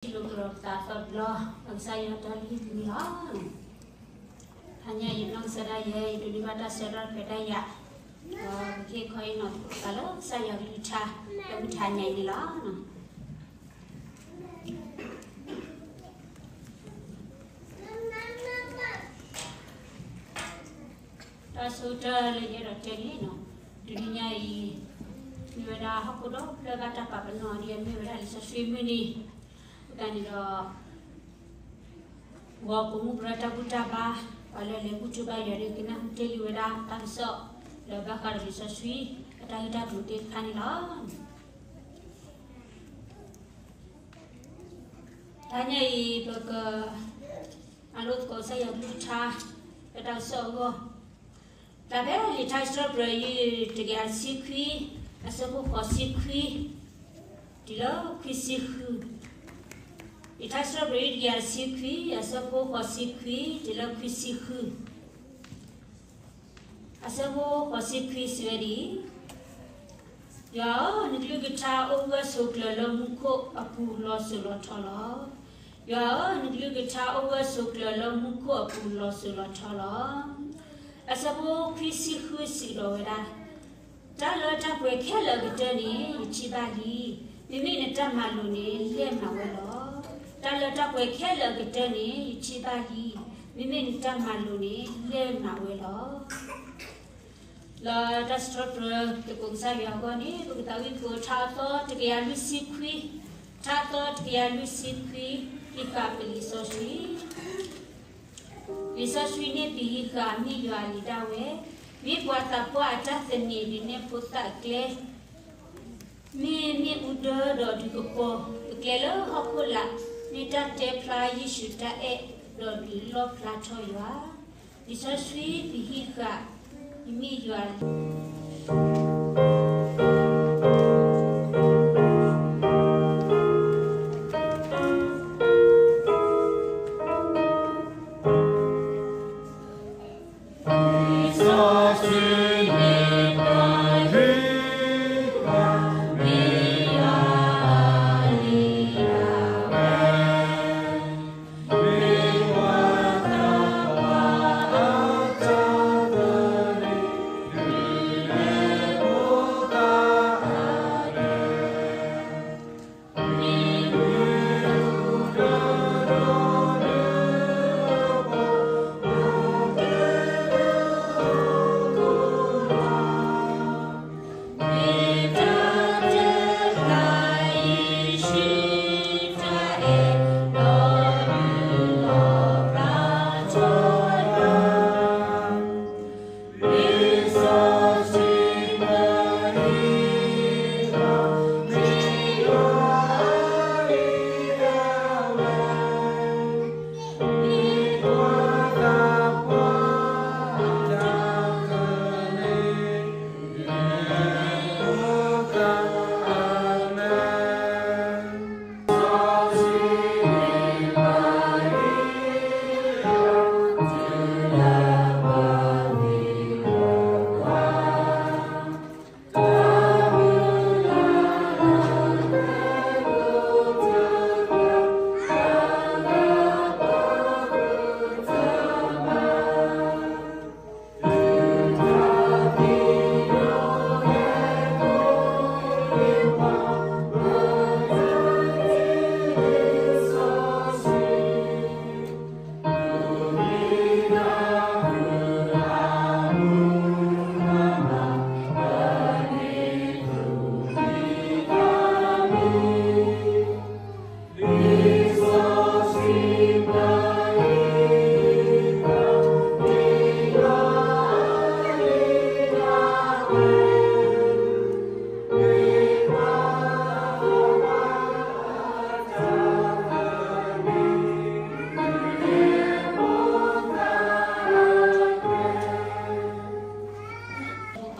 ထံၣ်လိာ်ကဒီးပသးအသီတဘျီ, ပကစၢ်ယွၤတၢ်လုၢ်ဟံၣ်န့ၣ်လီၤ. တနံၤအံၤ ယနီၢ်ကစၢ်ဒၣ်ယဲ ယဒိးန့ၢ်ဘၣ်တၢ်ဆၢကတီၢ်တဖဲဒၣ်ယၤ, ဒီးပကဟ့ၣ်ခီဟ့ၣ်နီၤသကိးသးလၢကစၢ်ယွၤကလုၢ်ကထါ လၢမုၢ်တနံၤအံၤန့ၣ်လီၤ. တၢ်ဆိကတၢၢ်လၢယအဲၣ်ဒိးတဲန့ၣ်, တနံၤညါအံၤ မ့ၢ်ဝဲဒၣ်ဟီၣ်ခိၣ်ဒီဖျၢၣ်ဘၣ်တၢ်ပာ်ပနီၣ်ဒ်အမ့ၢ်ဝဲဒၣ်လံာ်စီဆှံမုၢ်နံၤ, အဃိသတးန့ၣ်ဒီး ဂီၤပိာ်မုၣ်ပရၢတၢ်ဘူၣ်တၢ်ဘါ ပှၤလၢအလဲၤဘူၣ်ထီၣ်ဘါယွၤန့ၣ် ကနၢ်ဟူတ့ၢ်လံဝဲဒၣ်တၢ်ကစီၣ် လၢဘၣ်ဃးဒီးလံာ်စီဆှံ အတၢ်ဂ့ၢ်တၢ်ကျိၤသ့ၣ်တဖၣ်န့ၣ်လီၤ. တနံၤအံၤ ပကမၤလိသကိးကစၢ်ယွၤကလုၢ်ကထါ လၢတၢ်ကစီၣ်အဂီၢ်, တၢ်ဖဲလံာ်ထါစံးထီၣ်ပတြၢၤ တကယၤတဆံခွံ အဆၢဖိဃိးဆံခွံ တုၤလၢခွံဆံဃု, လံာ်ထါစံးထီၣ်ပတြၢၤ တကယၤတဆံခွံ အဆၢဖိဃိးဆံခွံ တုၤလၢခွံဆံဃု အဆၢဖိဃိးဆံခွံစံးဝဲဒ်အံၤ, ယွၤဧၢ, နကလုၢ်ကထါအိၣ်ဂၢၢ်ဆိးကျၢၤလၢမူခိၣ်အပူၤလီၤစိၤလီၤထီလီၤ. ယွၤဧၢ, နကလုၢ်ကထါအိၣ်ဂၢၢ်ဆိးကျၢၤလၢမူခိၣ်အပူၤလီၤစိၤလီၤထီလီၤ. အဆၢဖိခွံဆံဃုစံးဒီးဝဲဒၣ်, တၢ်လၢတၢ်ပှဲၤခဲလၢာ်အကတၢၢ်န့ၣ် ယထံၣ်ဘၣ်လံ. မ့မ့ၢ်နတၢ်မၤလိာ်န့ၣ် လဲၢ်မးဝဲလီၤ. တၢ်လၢတၢ်ပှဲၤခဲလၢာ်အကတၢၢ်န့ၣ် ယထံၣ်ဘၣ်လံ. မ့မ့ၢ်နတၢ်မၤလိာ်န့ၣ် လဲၢ်မးဝဲလီၤ. လၢတၢ်စံးထီၣ်ပတြၢၤ သကိးကစၢ်ယွၤအဂီၢ်န့ၣ် ပကသးဝံၣ်သကိးထါအသီတကယၤလွံၢ်ဆံခွံ, ထါအသီတကယၤလွံၢ်ဆံခွံ, ဟံးဃာ်ပလံာ်စီဆှံ လံာ်စီဆှံန့ၣ် ပဟံးဃာ်မ့ၢ်ယွၤအလံာ်ဒၣ်ဝဲ, မ့ၢ်ပှၤသးပှၢ်အတၢ်သန့ၤဒုးနဲၣ်ဖိသၣ်ကျဲ, မ့ၢ်မ့ၣ်အူဒၢဒီးဒုးကပီၤ, ပကျဲလၢဟီၣ်ခိၣ်လာ်, မ့ၢ်တၢ်တဲဖျါယ့ၣ်ၡူးတၢ်အဲၣ်, ဒီးဒုးလီၣ်ဖျါထီၣ်ယွၤ, လံာ်စီဆှံပဟံးဃာ်, မ့ၢ်ယွၤ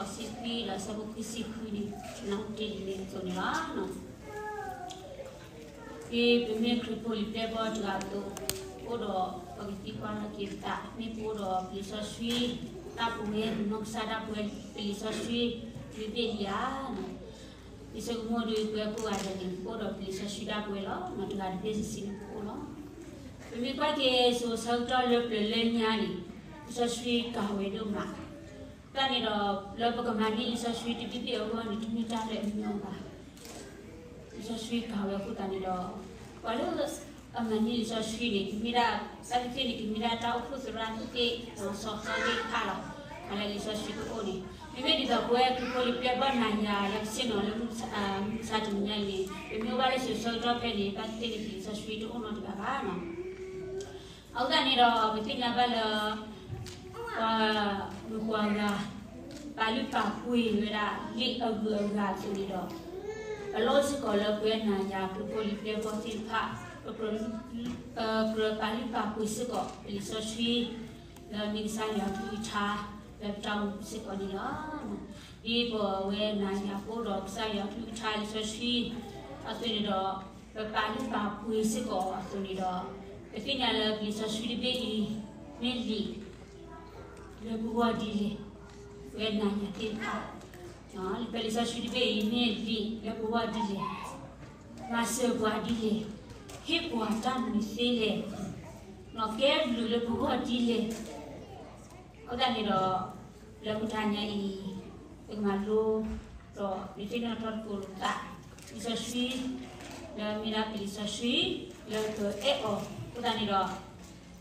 အဆၢဖိဃိးဆံခွံလၢအဆၢဖိခွံဆံဃုန့ၣ် နၢ်ဟူတ့ၢ်လံန့ၣ်အသိးန့ၣ်လီၤ. ဒ်ပမ့ၢ်ခရံာ်ဖိလံာ်ပျဲၢ်ဘီၣ်တဂၤအသိး, အိၣ်ဒီးပကသံကွၢ်ထီၣ်က့ၤပသး, မ့ၢ်ပအိၣ်ဒီးပလံာ်စီဆှံ, တၢ်ပဝဲ, ပနီၢ်ကစၢ်ဒၣ်ပဝဲ, ပလံာ်စီဆှံ, မ့ၢ်ဘ့ၣ်လံဧါန့ၣ် ယဆိကမိၣ်ဒီးပှၤကိးဂၤဒဲးန့ၣ် ပအိၣ်ဒီးပလံာ်စီဆှံဒၣ်ပဝဲလီၤ. တဂၤတဘ့ၣ်စံးစံးန့ၣ်ပအိၣ်လီၤ. ပမ့ၢ်ကွၢ်က့ၤစိၤဆၢကတီၢ်လၢပျၢၤလၢညါန့ၣ် လံာ်စီဆှံကၤဝဲဒိၣ်မး. တၢ်န့ၣ်ဒီး လၢပကမၤန့ၢ်လံာ်စီဆှံတဘ့ၣ်ဘ့ၣ်အဂီၢ်န့ၣ် တမ့ၢ်တၢ်လၢအညီဘၣ်. လံာ်စီဆှံကၤဝဲအဃိသတးန့ၣ်ဒီး ပှၤလၢအမၤန့ၢ်လံာ်စီဆှံန့ၣ် ကမ့ၢ်ဒၣ် တၢ်သ့ၣ်တဖၣ်န့ၣ် ကမ့ၢ်ဒၣ်တၢ်အိၣ်ဖှိၣ်သရၣ်သ့ၣ်တဖၣ်, စီၤဃၣ်သ့ၣ်တဖၣ်လီၤ. လၢလံာ်စီဆှံကအိၣ်န့ၣ် မ့မ့ၢ်ဒ်သိးပဝဲခရံာ်ဖိလံၤပျဲၢ်ဘီၣ်နၤယၤ လၢကဆ့ၣ်နီၤလၢမုၢ်မဆါတနံၤညါအံၤန့ၣ် ပမ့ၢ်အိၣ်ဘၣ်လၢစိၤဆၢကတီၢ်ဖဲန့ၣ် တၢ်သ့ၣ်တဖၣ်န့ၣ် လံာ်စီဆှံတအိၣ်နီတဂၤဘၣ်. အဃိသတးန့ၣ်ဒီး ပသ့ၣ်ညါဘၣ်လၢ ပှၤမုၣ်ပှၤဂၤ ပာ်လုၢ်ပာ်ပှ့ၤဝဲဒၣ် လံာ်အဂုၤအဂၤအသိးန့ၣ်ဒီး အလီၢ်စ့ၢ်ကီးလၢပဝဲနၤယၤ ခရံာ်ဖိလံၤပျဲၢ်ဘီၣ်သ့ၣ်တဖၣ် ပကြၢးပာ်လုၢ်ပာ်ပှ့ၤစ့ၢ်ကီး ပလံာ်စီဆှံ လၢမ့ၢ်ကစၢ်ယွၤကလုၢ်ကထါ လၢပတၢ်အိၣ်မူပူၤစ့ၢ်ကီးန့ၣ်လီၤ. ဒ်ပဝဲနၤယၤပအိၣ်ဒီးကစၢ်ယွၤကလုၢ်ကထါလံာ်စီဆှံ အသိးန့ၣ်ဒီး ပပာ်လုၢ်ပာ်ပှ့ၤစ့ၢ်ကီးအသိးန့ၣ်ဒီး ပသ့ၣ်ညါလၢပလံာ်စီဆှံတဘ့ၣ်အံၤ မ့ၢ်လံာ် လၢပဂီၢ်ဒ်လဲၣ်, ပဝဲနၤယၤသ့ၣ်တဖၣ်, ပလံာ်စီဆှံတဘ့ၣ်အံၤ မ့ၢ်လံာ်လၢပဂီၢ်ဒ်လဲၣ်, မၤစၢၤပှၤဒ်လဲၣ်, ဟ့ၣ်ပှၤတၢ်မနုၤသ့လဲၣ်, နီၢ်ကဲဘျုးလၢပဂီၢ်ဒ်လဲၣ်. အဃိသတးန့ၣ်ဒီး လၢမုၢ်တနံၤညါအံၤ ပကမၤလိ ဒီးဒုးသ့ၣ်နီၣ်ထီၣ်သကိးလိာ်သး လံာ်စီဆှံ လၢမ့ၢ်ဒၣ်ပလံာ်စီဆှံ လၢပအဲၣ်အီၤအဃ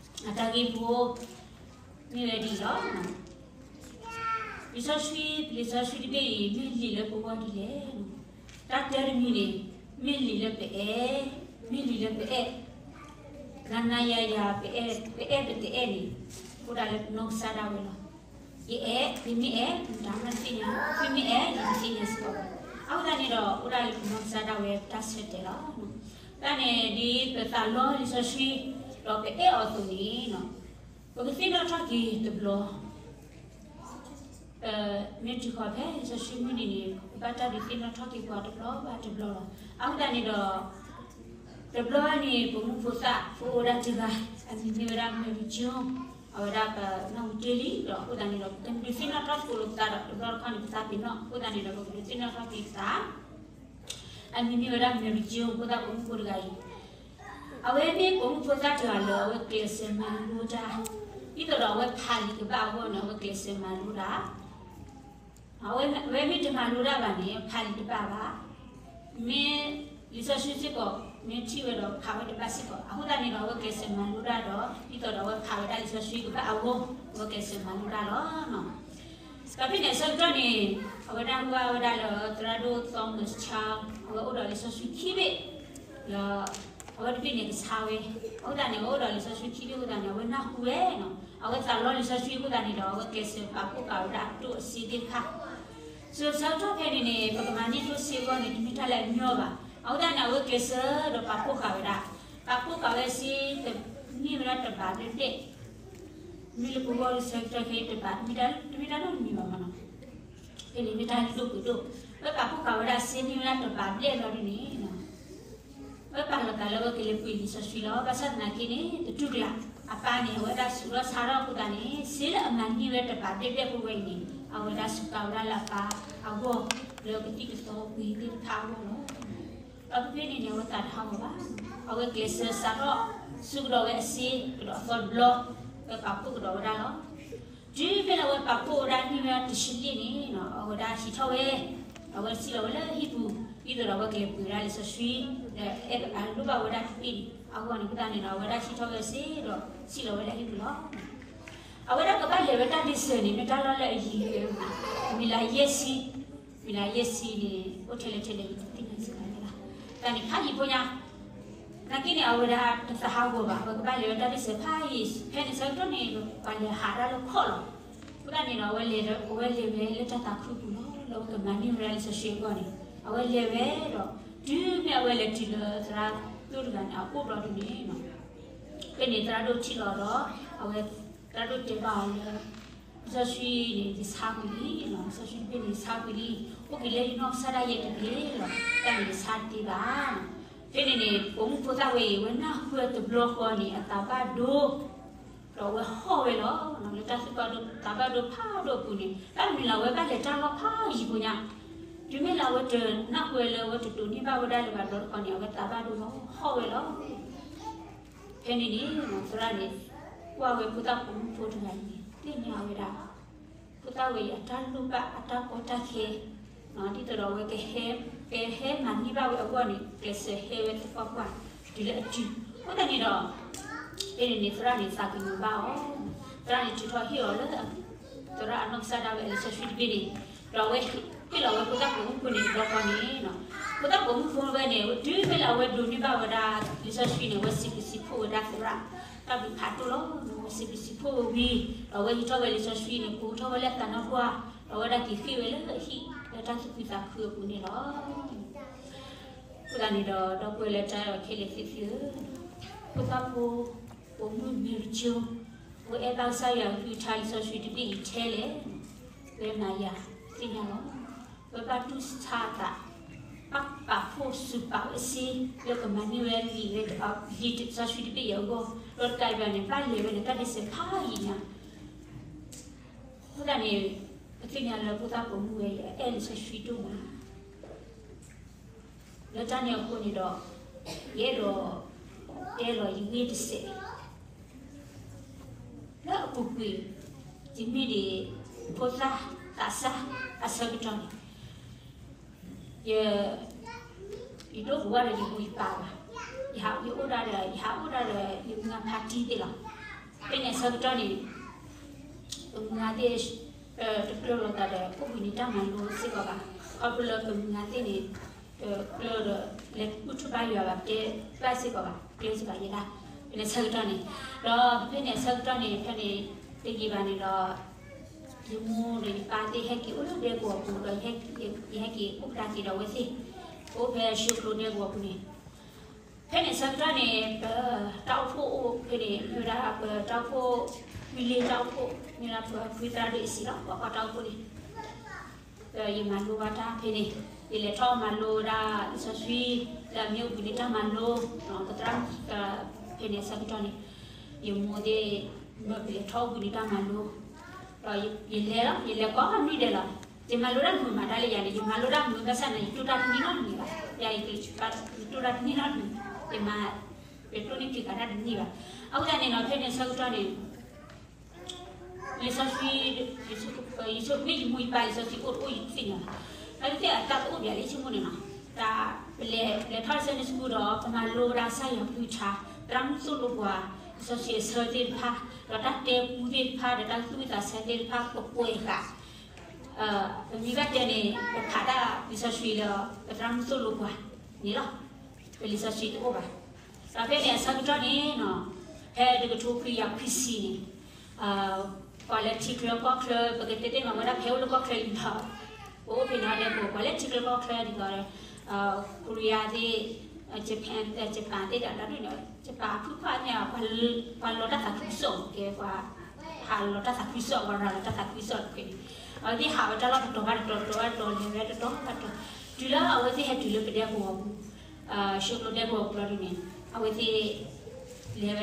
ိသတးန့ၣ်ဒီး အတၢ်ဂ့ၢ်ဖိ မ့ၢ်ဝဲဒ်အံၤလီၤ. လံာ်စီဆှံ ပလံာ်စီဆှံတဘ့ၣ်အံၤ မ့ၢ်လံာ်လၢပဂီၢ်ဒ်လဲၣ်. တၢ်တၢတမံၤန့ၣ် မ့ၢ်လံာ်လၢပအဲၣ်, မ့ၢ်လံာ်လၢပအဲၣ်, နၤနၤယၤယၤ ပအဲၣ်ပတအဲၣ်န့ၣ် အိၣ်ဒၣ်လၢပနီၢ်ကစၢ်ဒၣ်ဝဲလီၤ. ယအဲၣ်, ယမ့ၢ်အဲၣ် တၢ်မ့ၢ်တသ့ၣ်ညါ, မ့မ့ၢ်အဲၣ် ယတသ့ၣ်ညါစ့ၢ်ကီးဘၣ်. အဃိသတးန့ၣ်ဒီး အိၣ်ဒၣ်လၢပနီၢ်ကစၢ်ဒၣ်ဝဲတၢ်ဆၢတဲာ်လီၤ. တၢ်န့ၣ်ဒ်ပသးလီလံာ်စီဆှံ ဒီးပအဲၣ်အီၤအသိးန့ၣ် ပကသ့ၣ်နီၣ်ထီၣ်က့ၤတဘျီ မ့ၢ်တုၤဃီၤဖဲလံာ်စီဆှံမုၢ်နံၤန့ၣ် ပဘၣ်တၢ်ဒုးသ့ၣ်နီၣ်ထီၣ်က့ၤပှၤတဘျီဘၣ်တဘျီလီၤ. အဃိသတးန့ၣ်ဒီး တဘျီန့ၣ် ပမူဖိသၣ်ဖိအိၣ်ဝဲဒၣ်တဂၤ အမံၤမ့ၢ်ဝဲဒၣ် Mary Jones, အဝဲဒၣ်ပနၢ်ဟူတ့ၢ်လံဒီး အဃိသတးန့ၣ်ဒီး ပကဒုးသ့ၣ်နီၣ်ထီၣ်သကိးလိာ်ပသးဒီး တဘျီတခီၣ်န့ၣ် ပသးပ့ၤနီၣ် အဃိသတးန့ၣ်ဒီး ပကဒုးသ့ၣ်နီၣ်ထီၣ်က့ၤပသး အမံၤမ့ၢ်ဝဲဒၣ် Mary Jones ဖိသၣ်ပိာ်မုၣ်ဖိတဂၤအံၤ, အဝဲမ့ၢ်ပိာ်မုၣ်ဖိသၣ်တဂၤလၢအဝဲကျဲးစၢးမၤလိတၢ်, ဒ်သိးဒီးအဝဲဖးလံာ်ကဘၣ်အဂီၢ်န့ၣ် အဝဲကျဲးစၢးမၤလိတၢ်, အဝဲမ့ၢ်တမၤလိတၢ်ဘၣ်န့ၣ် ဖးလံာ်တဘၣ်ဘၣ်, မ့ၢ်လံာ်စီဆှံစ့ၢ်ကီး မ့ၢ်ထံၣ်ဝဲဒီးဖးဝဲတဘၣ်စ့ၢ်ကီး, အဃိသတးန့ၣ်ဒီး အဝဲကျဲးစၢးမၤလိတၢ်ဒီး ဒ်သိးဒီးအဝဲဖးဝဲဒၣ်လံာ်စီဆှံကဘၣ်အဂီၢ် အဝဲကျဲးစၢးမၤလိတၢ်လီၤ. ဒီးဖဲန့ၣ်အဆၢကတီၢ်န့ၣ် အဝဲဒၣ်ဟူဘၣ်ဝဲဒၣ်လၢသရၣ်ဒိၣ် Thomas Charles အဝဲအိၣ်ဒီးလံာ်စီဆှံခံဘ့ၣ်, ဒီးအဝဲတဘ့ၣ်န့ၣ်ကဆါဝဲ, အဃိသတးန့ၣ် အဝဲအိၣ်ဒီးလံာ်စီဆှံခံဘ့ၣ်အဃိသတးန့ၣ် အဝဲနၢ်ဟူဝဲ, အဝဲသးလီလံာ်စီဆှံအဃိသတးန့ၣ်ဒီး အဝဲကျဲးစၢးပာ်ဖှိၣ်ဃာ်ဝဲဒၣ်အဒိၣ်အဆ့သ့ၣ်တဖၣ် စိၤဆၢကတီၢ်ဖဲန့ၣ်န့ၣ် ပကမၤန့ၢ်ဒိၣ်ဆ့အဂီၢ်န့ၣ် တမ့ၢ်တၢ်လၢအညီဘၣ်. အဃိသတးန့ၣ် အဝဲကျဲးစၢးဒီးပာ်ဖှိၣ်ဃာ်ဝဲဒၣ်, ပာ်ဖှိၣ်ဃာ်ဝဲစ့ န့ၢ်ဝဲဒၣ်တဘးဘျဲၣ်ဘျဲၣ်, မ့ၢ်လၢပဂီၢ်လၢဆၢကတီၢ်ခဲအံၤတဘး တမ့ၢ်တၢ်နီတမံၤဘၣ်မနီၤ, ဖဲန့ၣ်မ့ၢ်တၢ်လုၢ်ဒိၣ်ပှ့ၤဒိၣ်, ဝဲပာ်ဖှိၣ်ဃာ်ဝဲဒၣ်စ့န့ၢ်ဝဲဒၣ်တဘးဘျဲၣ်လီၤဒ်န့ၣ် ဝဲပာ်လီၤသးလၢဝဲကလဲၤပှ့ၤလံာ်စီဆှံလီၤ. ဘၣ်ဆၣ်သနာ်က့န့ၣ် တတူၢ်ကလာ်, အပၢ်န့ၣ် အဝဲဒၣ်ဆူးထီၣ်ဆါထီၣ်အဃိသတးန့ၣ် စ့လၢအမၤန့ၢ်ဝဲတဘးဘျဲၣ်ဘျဲၣ်ဖိဝဲအံၤန့ၣ် အဝဲဒၣ်စူးကါဝဲဒၣ်လၢအပၢ်အဂီၢ် လၢကသံၣ်ကသီပှ့ၤသ့ၣ်တဖၣ်အဂီၢ်လီၤ. ဒီးဖဲဖဲန့ၣ်န့ၣ် အဝဲသးတဟးဂီၤဘၣ်, အဝဲကျဲးစၢးစးထီၣ် ဆူးကဒီးဝဲအစ့ ကဒီးအသီတဘျီ, ဝဲပာ်ဖှိၣ်ကဒီးဝဲဒၣ်လီၤ. တုၤဖဲလၢအဝဲပာ်ဖှိၣ်ဝဲဒၣ်န့ၢ်ဝဲဒၣ်တဆံလံန့ၣ် အဝဲဒၣ်ဟံးထီၣ်ဝဲ, အဝဲစံၣ်လီၤဝဲလၢဟံၣ်ပူၤ ဒ်သိးဒီးအဝဲကလဲၤပှ့ၤဝဲဒၣ်လံာ်စီဆှံ ဒီးအဲၣ်အဒိဘၣ်ဝဲဒၣ်တဘ့ၣ်န့ၣ် အဂီၢ်န့ၣ် အဃိသတးန့ၣ်ဒီး အဝဲဒၣ်ဟံးထီၣ်ဝဲစ့ဒီးစံၣ်လီၤဝဲလၢဟံၣ်ပူၤလီၤ. အဝဲဒၣ်ကဘၣ်လဲၤဝဲတၢ်ဒ့ၣ်စၢၤန့ၣ် မ့ၢ်တၢ်လီၢ်လၢအယံၤဝဲ, မံၤလၢယဲၢ်ဆံ, မံၤလၢယဲၢ်ဆံန့ၣ် အိၣ်ထဲလဲၣ်ထဲလဲၣ် ယတသ့ၣ်ညါစ့ၢ်ကီးန့ၣ်လီၤ. တၢ်န့ၣ်ဖးယံၤဖိညါ နာ်က့န့ၣ် အဝဲဒၣ်တသးဟးဂီၤဘၣ်, အဝဲကဘၣ်လဲၤဝဲတၢ်ဒ့ၣ်စၢၤဖးယံၤ, ဖဲန့ၣ်ဆၢကတီၢ်န့ၣ် ပှၤလဲၤဟးဒၣ်လၢခီၣ်လီၤ. အဃိသတးန့ၣ်ဒီး အဝဲလဲၤဒီး အဝဲလဲၤဝဲလၢတၢ်သးခုပူၤလီၤ, လၢအဝဲကမၤန့ၢ်ဝဲဒၣ်လံာ်စီဆှံအဂီၢ်န့ၣ် အဝဲလဲၤဝဲဒီး တုၤမ့ၢ်အဝဲလဲၤတုၤလၢသရၣ်ဒိၣ်တဂၤန့ၣ် အအိၣ်ဘျီဒ်န့ၣ် ဖဲန့ၣ်သရၣ်ဒိၣ်ထံၣ်လီၤဒီး အဝဲ သရၣ်ဒိၣ်တဲဘၣ်အီၤလၢ လံာ်စီဆှံန့ၣ် ယဆါကွံာ်လံ, လံာ်စီဆှံတဘ့ၣ်န့ၣ် ယဆါကွံာ်လံ, အိၣ်က့ၤလၢယနီၢ်ကစၢ်ဒၣ်ယဲတက့ၢ်လီၤ, တၢ်န့ၣ်ယဆါတသ့ဘၣ်. ဖဲန့ၣ်န့ၣ် ပိာ်မုၣ်ဖိသၣ်ဝဲအံၤ အဝဲနၢ်ဟူတဘျီဃီန့ၣ် အသးဘၣ်ဒိ ဒီးအဝဲဟီၣ်ဝဲလီၤ. လၢတၢ်သူၣ်ဘၣ်ဒိ သးဘၣ်ဒိဖးဒိၣ်အပူၤန့ၣ် တၢ်မနုၤလၢအဝဲဘၣ်လဲၤတၢ်လီၢ်ဖးယံၤဖိညါ, တုၤမ့ၢ်လၢအဝဲတနၢ်ဟူဝဲလၢအဝဲတဒိးန့ၢ်ဘၣ်ဝဲဒၣ်လၢၤဘၣ်ဘျီတခီန့ၣ် အဝဲသးဘၣ်ဒိဒီးဟီၣ်ဝဲလီၤ. ဖဲန့ၣ်န့ၣ် သရၣ်န့ၣ် ကွၢ်ဝဲဖိသၣ်ပိာ်မုၣ်ဖိတဂၤအံၤန့ၣ် သ့ၣ်ညါဝဲဒၣ် ဖိသၣ်ဝဲအံၤအတၢ်လိၣ်ဘၣ်အတၢ်ကီတၢ်ခဲ ဒ်သိးဒီးအဝဲကဟဲ ကဟဲမၤန့ၢ်ဘၣ်ဝဲအဂီၢ်န့ၣ် ကျဲးစၢးဟဲဝဲသပှၢ်ပှၢ် တုၤလၢအတုၤ. အဃိသတးန့ၣ်ဒီး ဖဲန့ၣ်န့ၣ် သရၣ်န့ၣ်သးကညီၤဘၣ်အီၤ, သရၣ်န့ၣ်ထုးထီၣ်ဟ့ၣ်အီၤလၢ သရၣ်အနီၢ်ကစၢ်ဒၣ်ဝဲအလံာ်စီဆှံတဘ့ၣ်န့ၣ်, ဒီးအဝဲဟ့ၣ်လီၤဝဲဖိသၣ်ပိာ်မုၣ်ဖိန့ၣ်တဘျီဃီန့ၣ်, ဖိသၣ်ပိာ်မုၣ်ဖိဝဲန့ၣ် တုၤမ့ၢ်လၢအဝဲဒိးန့ၢ်ဘၣ်ဝဲဒၣ်လံာ်စီဆှံန့ၣ် အဝဲစံးဘျုးစံးဖှိၣ်ဝဲဒၣ်သရၣ် တၢ်ဘျုးဖးဒိၣ်လီၤ. အဝဲစံးဘျုးစံးဖှိၣ်ဝဲဝံၤ ဒီးအဝဲဟံးထီၣ်ဝဲလံာ်စီဆှံန့ၣ် ကိးထီၣ်ဝဲလၢသးနါပှၢ်, ဒီးအဝဲဒၣ်က့ၤဃ့ၢ်ဝဲလၢအဟံၣ်လၢတၢ်သူၣ်ခုသးခုအပူၤန့ၣ်လီၤ. အဃိသတးန့ၣ်ဒီး ဒီပုၢ်ဝဲၢ်လၢတၢ်အဲၣ်ခဲလၢာ်သ့ၣ်ဧၢ, ဖိသၣ်ဖိ ပိာ်မုၣ်မ့ၢ်ကၠိ, အဝဲအဲၣ်ဘၣ်ကစၢ်ယွၤကလုၢ်ကထါလံာ်စီဆှံတဘ့ၣ်အံၤထဲလဲၣ်, ဝဲမၤယၤသ့ၣ်ညါလီၤ. ဝဲဘၣ်တူၢ်ဆါအသး, ဘၣ်ပာ်ဖှိၣ်စူးပာ်ဝဲစ့ လၢကမၤန့ၢ်ဝဲလံာ်ဝဲ လံာ်စီဆှံတဘ့ၣ်အံၤအဂီၢ်, ဒီးတကးဒံးဘၣ်န့ၣ် ဘၣ်လဲၤဝဲန့ၣ် တၢ်ဒ့စၢၤဖးယံာ်ညါ အဃိသတးန့ၣ် ပသ့ၣ်ညါလၢဖိသၣ်ပိာ်မုၣ်ဝဲအံၤ အအဲၣ်လံာ်စီဆှံဒိၣ်မး. လၢတၢ်န့ၣ်အဃိန့ၣ်ဒီး ယအဲၣ်ဒိးတဲလီၤယဂ့ၢ်တစဲး လၢအပူၤကွံာ် ယမ့ၢ်ဒံးဖိသၣ်သးစၢ်အဆၢကတီၢ်န့ၣ် ယ ယဒိၣ်ကဝၢ်ဒီးယမိၢ်ယပၢ်ဘၣ်. ယဟးအိၣ်ဒၣ်ဒီး ယဟးအိၣ်ဒၣ်ဒီးယမုၢ်ဂၤဖါတံၢ်သ့ၣ်လီၤ. ဖဲန့ၣ်အဆၢကတီၢ်န့ၣ် ပမုၢ်ဂၤသ့ၣ် တကျၢၤလိာ်သးဒီး အိၣ်ဘှံးနံၤတၢ်မၤလိစ့ၢ်ကီးဘၣ်. ခီဖျိလၢပမုၢ်ဂၤသ့ၣ်န့ၣ် တကျၢၤဒီး လဲၤဘူၣ်ထီၣ်ဘါယွၤဘၣ် တဲဘၣ်စ့ၢ်ကီးဘၣ် ကျဲစ့ၢ်ကီးယဲဒၣ် ဖဲန့ၣ်အဆၢကတီၢ်န့ၣ်, ဒီးဖဲန့ၣ်အဆၢကတီၢ်န့ၣ် ဖဲန့ၣ် တယံာ်ဘၣ်န့ၣ်ဒီး ယမိၢ်ဒီးယပၢ်သ့ၣ်ဟဲက့ၤအိၣ်လၢဒဲကဝီၤပူၤဒီး ယဟဲက့ၤအိၣ်ကဒါက့ၤဒီးအဝဲသ့ၣ် အိၣ်ဖဲၡိကျိဒဲကဝီၤပူၤန့ၣ်, ဖဲန့ၣ်အဆၢကတီၢ်န့ၣ် ပတၢ်အိၣ်ဖှိၣ်အိၣ်ဖဲန့ၣ် မ့ၢ်ဝဲဒၣ်ပတၢ်အိၣ်ဖှိၣ် ဝံၤလ့တၢ်အိၣ်ဖှိၣ် မ့ၢ်ဝဲဒၣ်ပဖုသရၣ်ဒိၣ်အ့ၣ်စံလီၤ ပှၤကွၢ်တၢ်အိၣ်ဖှိၣ်န့ၣ် ဒီးယမၤလိဘၣ်တၢ်ဖဲန့ၣ်, ယလဲၤထီၣ်မၤလိဝဲဒၣ်လံာ်စီဆှံ လၢအမ့ၢ်အိၣ်ဘှံးနံၤတၢ်မၤလိ, ပသရၣ် ဖဲန့ၣ်အဆၢကတီၢ်န့ၣ် ယမိၢ်သ့ၣ် မၢပလဲၤထီၣ်အိၣ်ဘှံးနံၤတၢ်မၤလိ, ဒီးယလဲၤလီၤ ယလဲၤကိးနွံဒဲးလီၤ. ယမၤလိတၢ်မုာ်မး တၢ်လၢယၤန့ၣ် ယမၤလိတၢ်မုာ်ဘၣ်ဆၣ်န့ၣ် ယတိၢ်တၢ်တန့ၢ်နီတမံၤဘၣ်. ယၤ ယတိၢ်တၢ်တန့ၢ်နီတမံၤ, ယမၤ ယတိၢ်န့ၢ်က့ၤကးတၢ်တန့ၢ်ဘၣ်. အဃိသတးန့ၣ်နီၤ ဖဲန့ၣ်အဆၢကတီၢ်န့ၣ် လံာ်စီဆှံ ယဆိကမိၣ်ယမိၢ်ယပၢ်လံာ်စီဆှံအိၣ်တအိၣ်ယတသ့ၣ်ညါဘၣ်. အဝဲသ့ၣ်အတၢ်တအိၣ်ဘၣ်လၢယဆိကမိၣ်န့ၣ်နီၤ, တၢ်ပလဲၤ လဲၤထီၣ် Sunday school ဒီး ပမၤလိဝဲဒၣ်ကစၢ်ယွၤကလုၢ်ကထါ, သရၣ်မုၣ်သိၣ်လိပှၤ လံာ်စီဆှံအဆၢသ့ၣ်တဖၣ်, ဒီးတၢ်တဲပူသ့ၣ်တဖၣ် ဒီးတၢ်သူၣ်ဝံၣ်သးဆၢသ့ၣ်တဖၣ် ပပှဲၤဃာ် ပမ့ၢ်ဘၣ်တဲန့ၣ် ပဖးတၢ်လံာ်စီဆှံလၢ ပသရၣ်မုၣ်သိၣ်လိပှၤန့ၣ်လီၤ. ပလံာ်စီဆှံတအိၣ်ဘၣ်. ဒီးဖဲန့ၣ်အဆၢကတီၢ်န့ၣ်နီၤ, ဖဲတကထိခွံကယၤခွံဆံန့ၣ်, ပှၤလၢထံချၢကီၢ်ချၢ ပကတဲသ့ၣ်မးဝဲဒၣ်ဖဲအိၣ်လၢကီၢ်ချၢအံၤလီၤ. ပအိၣ်ဖဲန့ၣ်ဒဲး ပှၤလၢထံချၢကီၢ်ချၢဒ်သိး Korea သ့ၣ်, Japan, Japan သ့ၣ်ဒီး Japan ဖုခွါန့ၣ် ပှၤလီၤတၢ်သးခုကစီၣ် ကဲပှၤ ဟးလီၤတၢ်သးခုကစီၣ် ပှၤရၤလီၤတၢ်သးခုကစီၣ်တဖုန့ၣ်, အဝဲသ့ၣ်ဟးဝဲတၢ်လီၢ်တတီၤဘၣ်တတီၤ တတီၤဘၣ်တတီၤ လဲၤဝဲတတီၤဘၣ်တတီၤ, တုၤလၢအဝဲသ့ၣ်ဟဲတုၤလၢပဒဲကဝီၤပူၤ, ၡိကျိဒဲကဝီၤပူၤလီၤဒ်န့ၣ် အဝဲသ့ၣ် လဲၤဝဲလၢ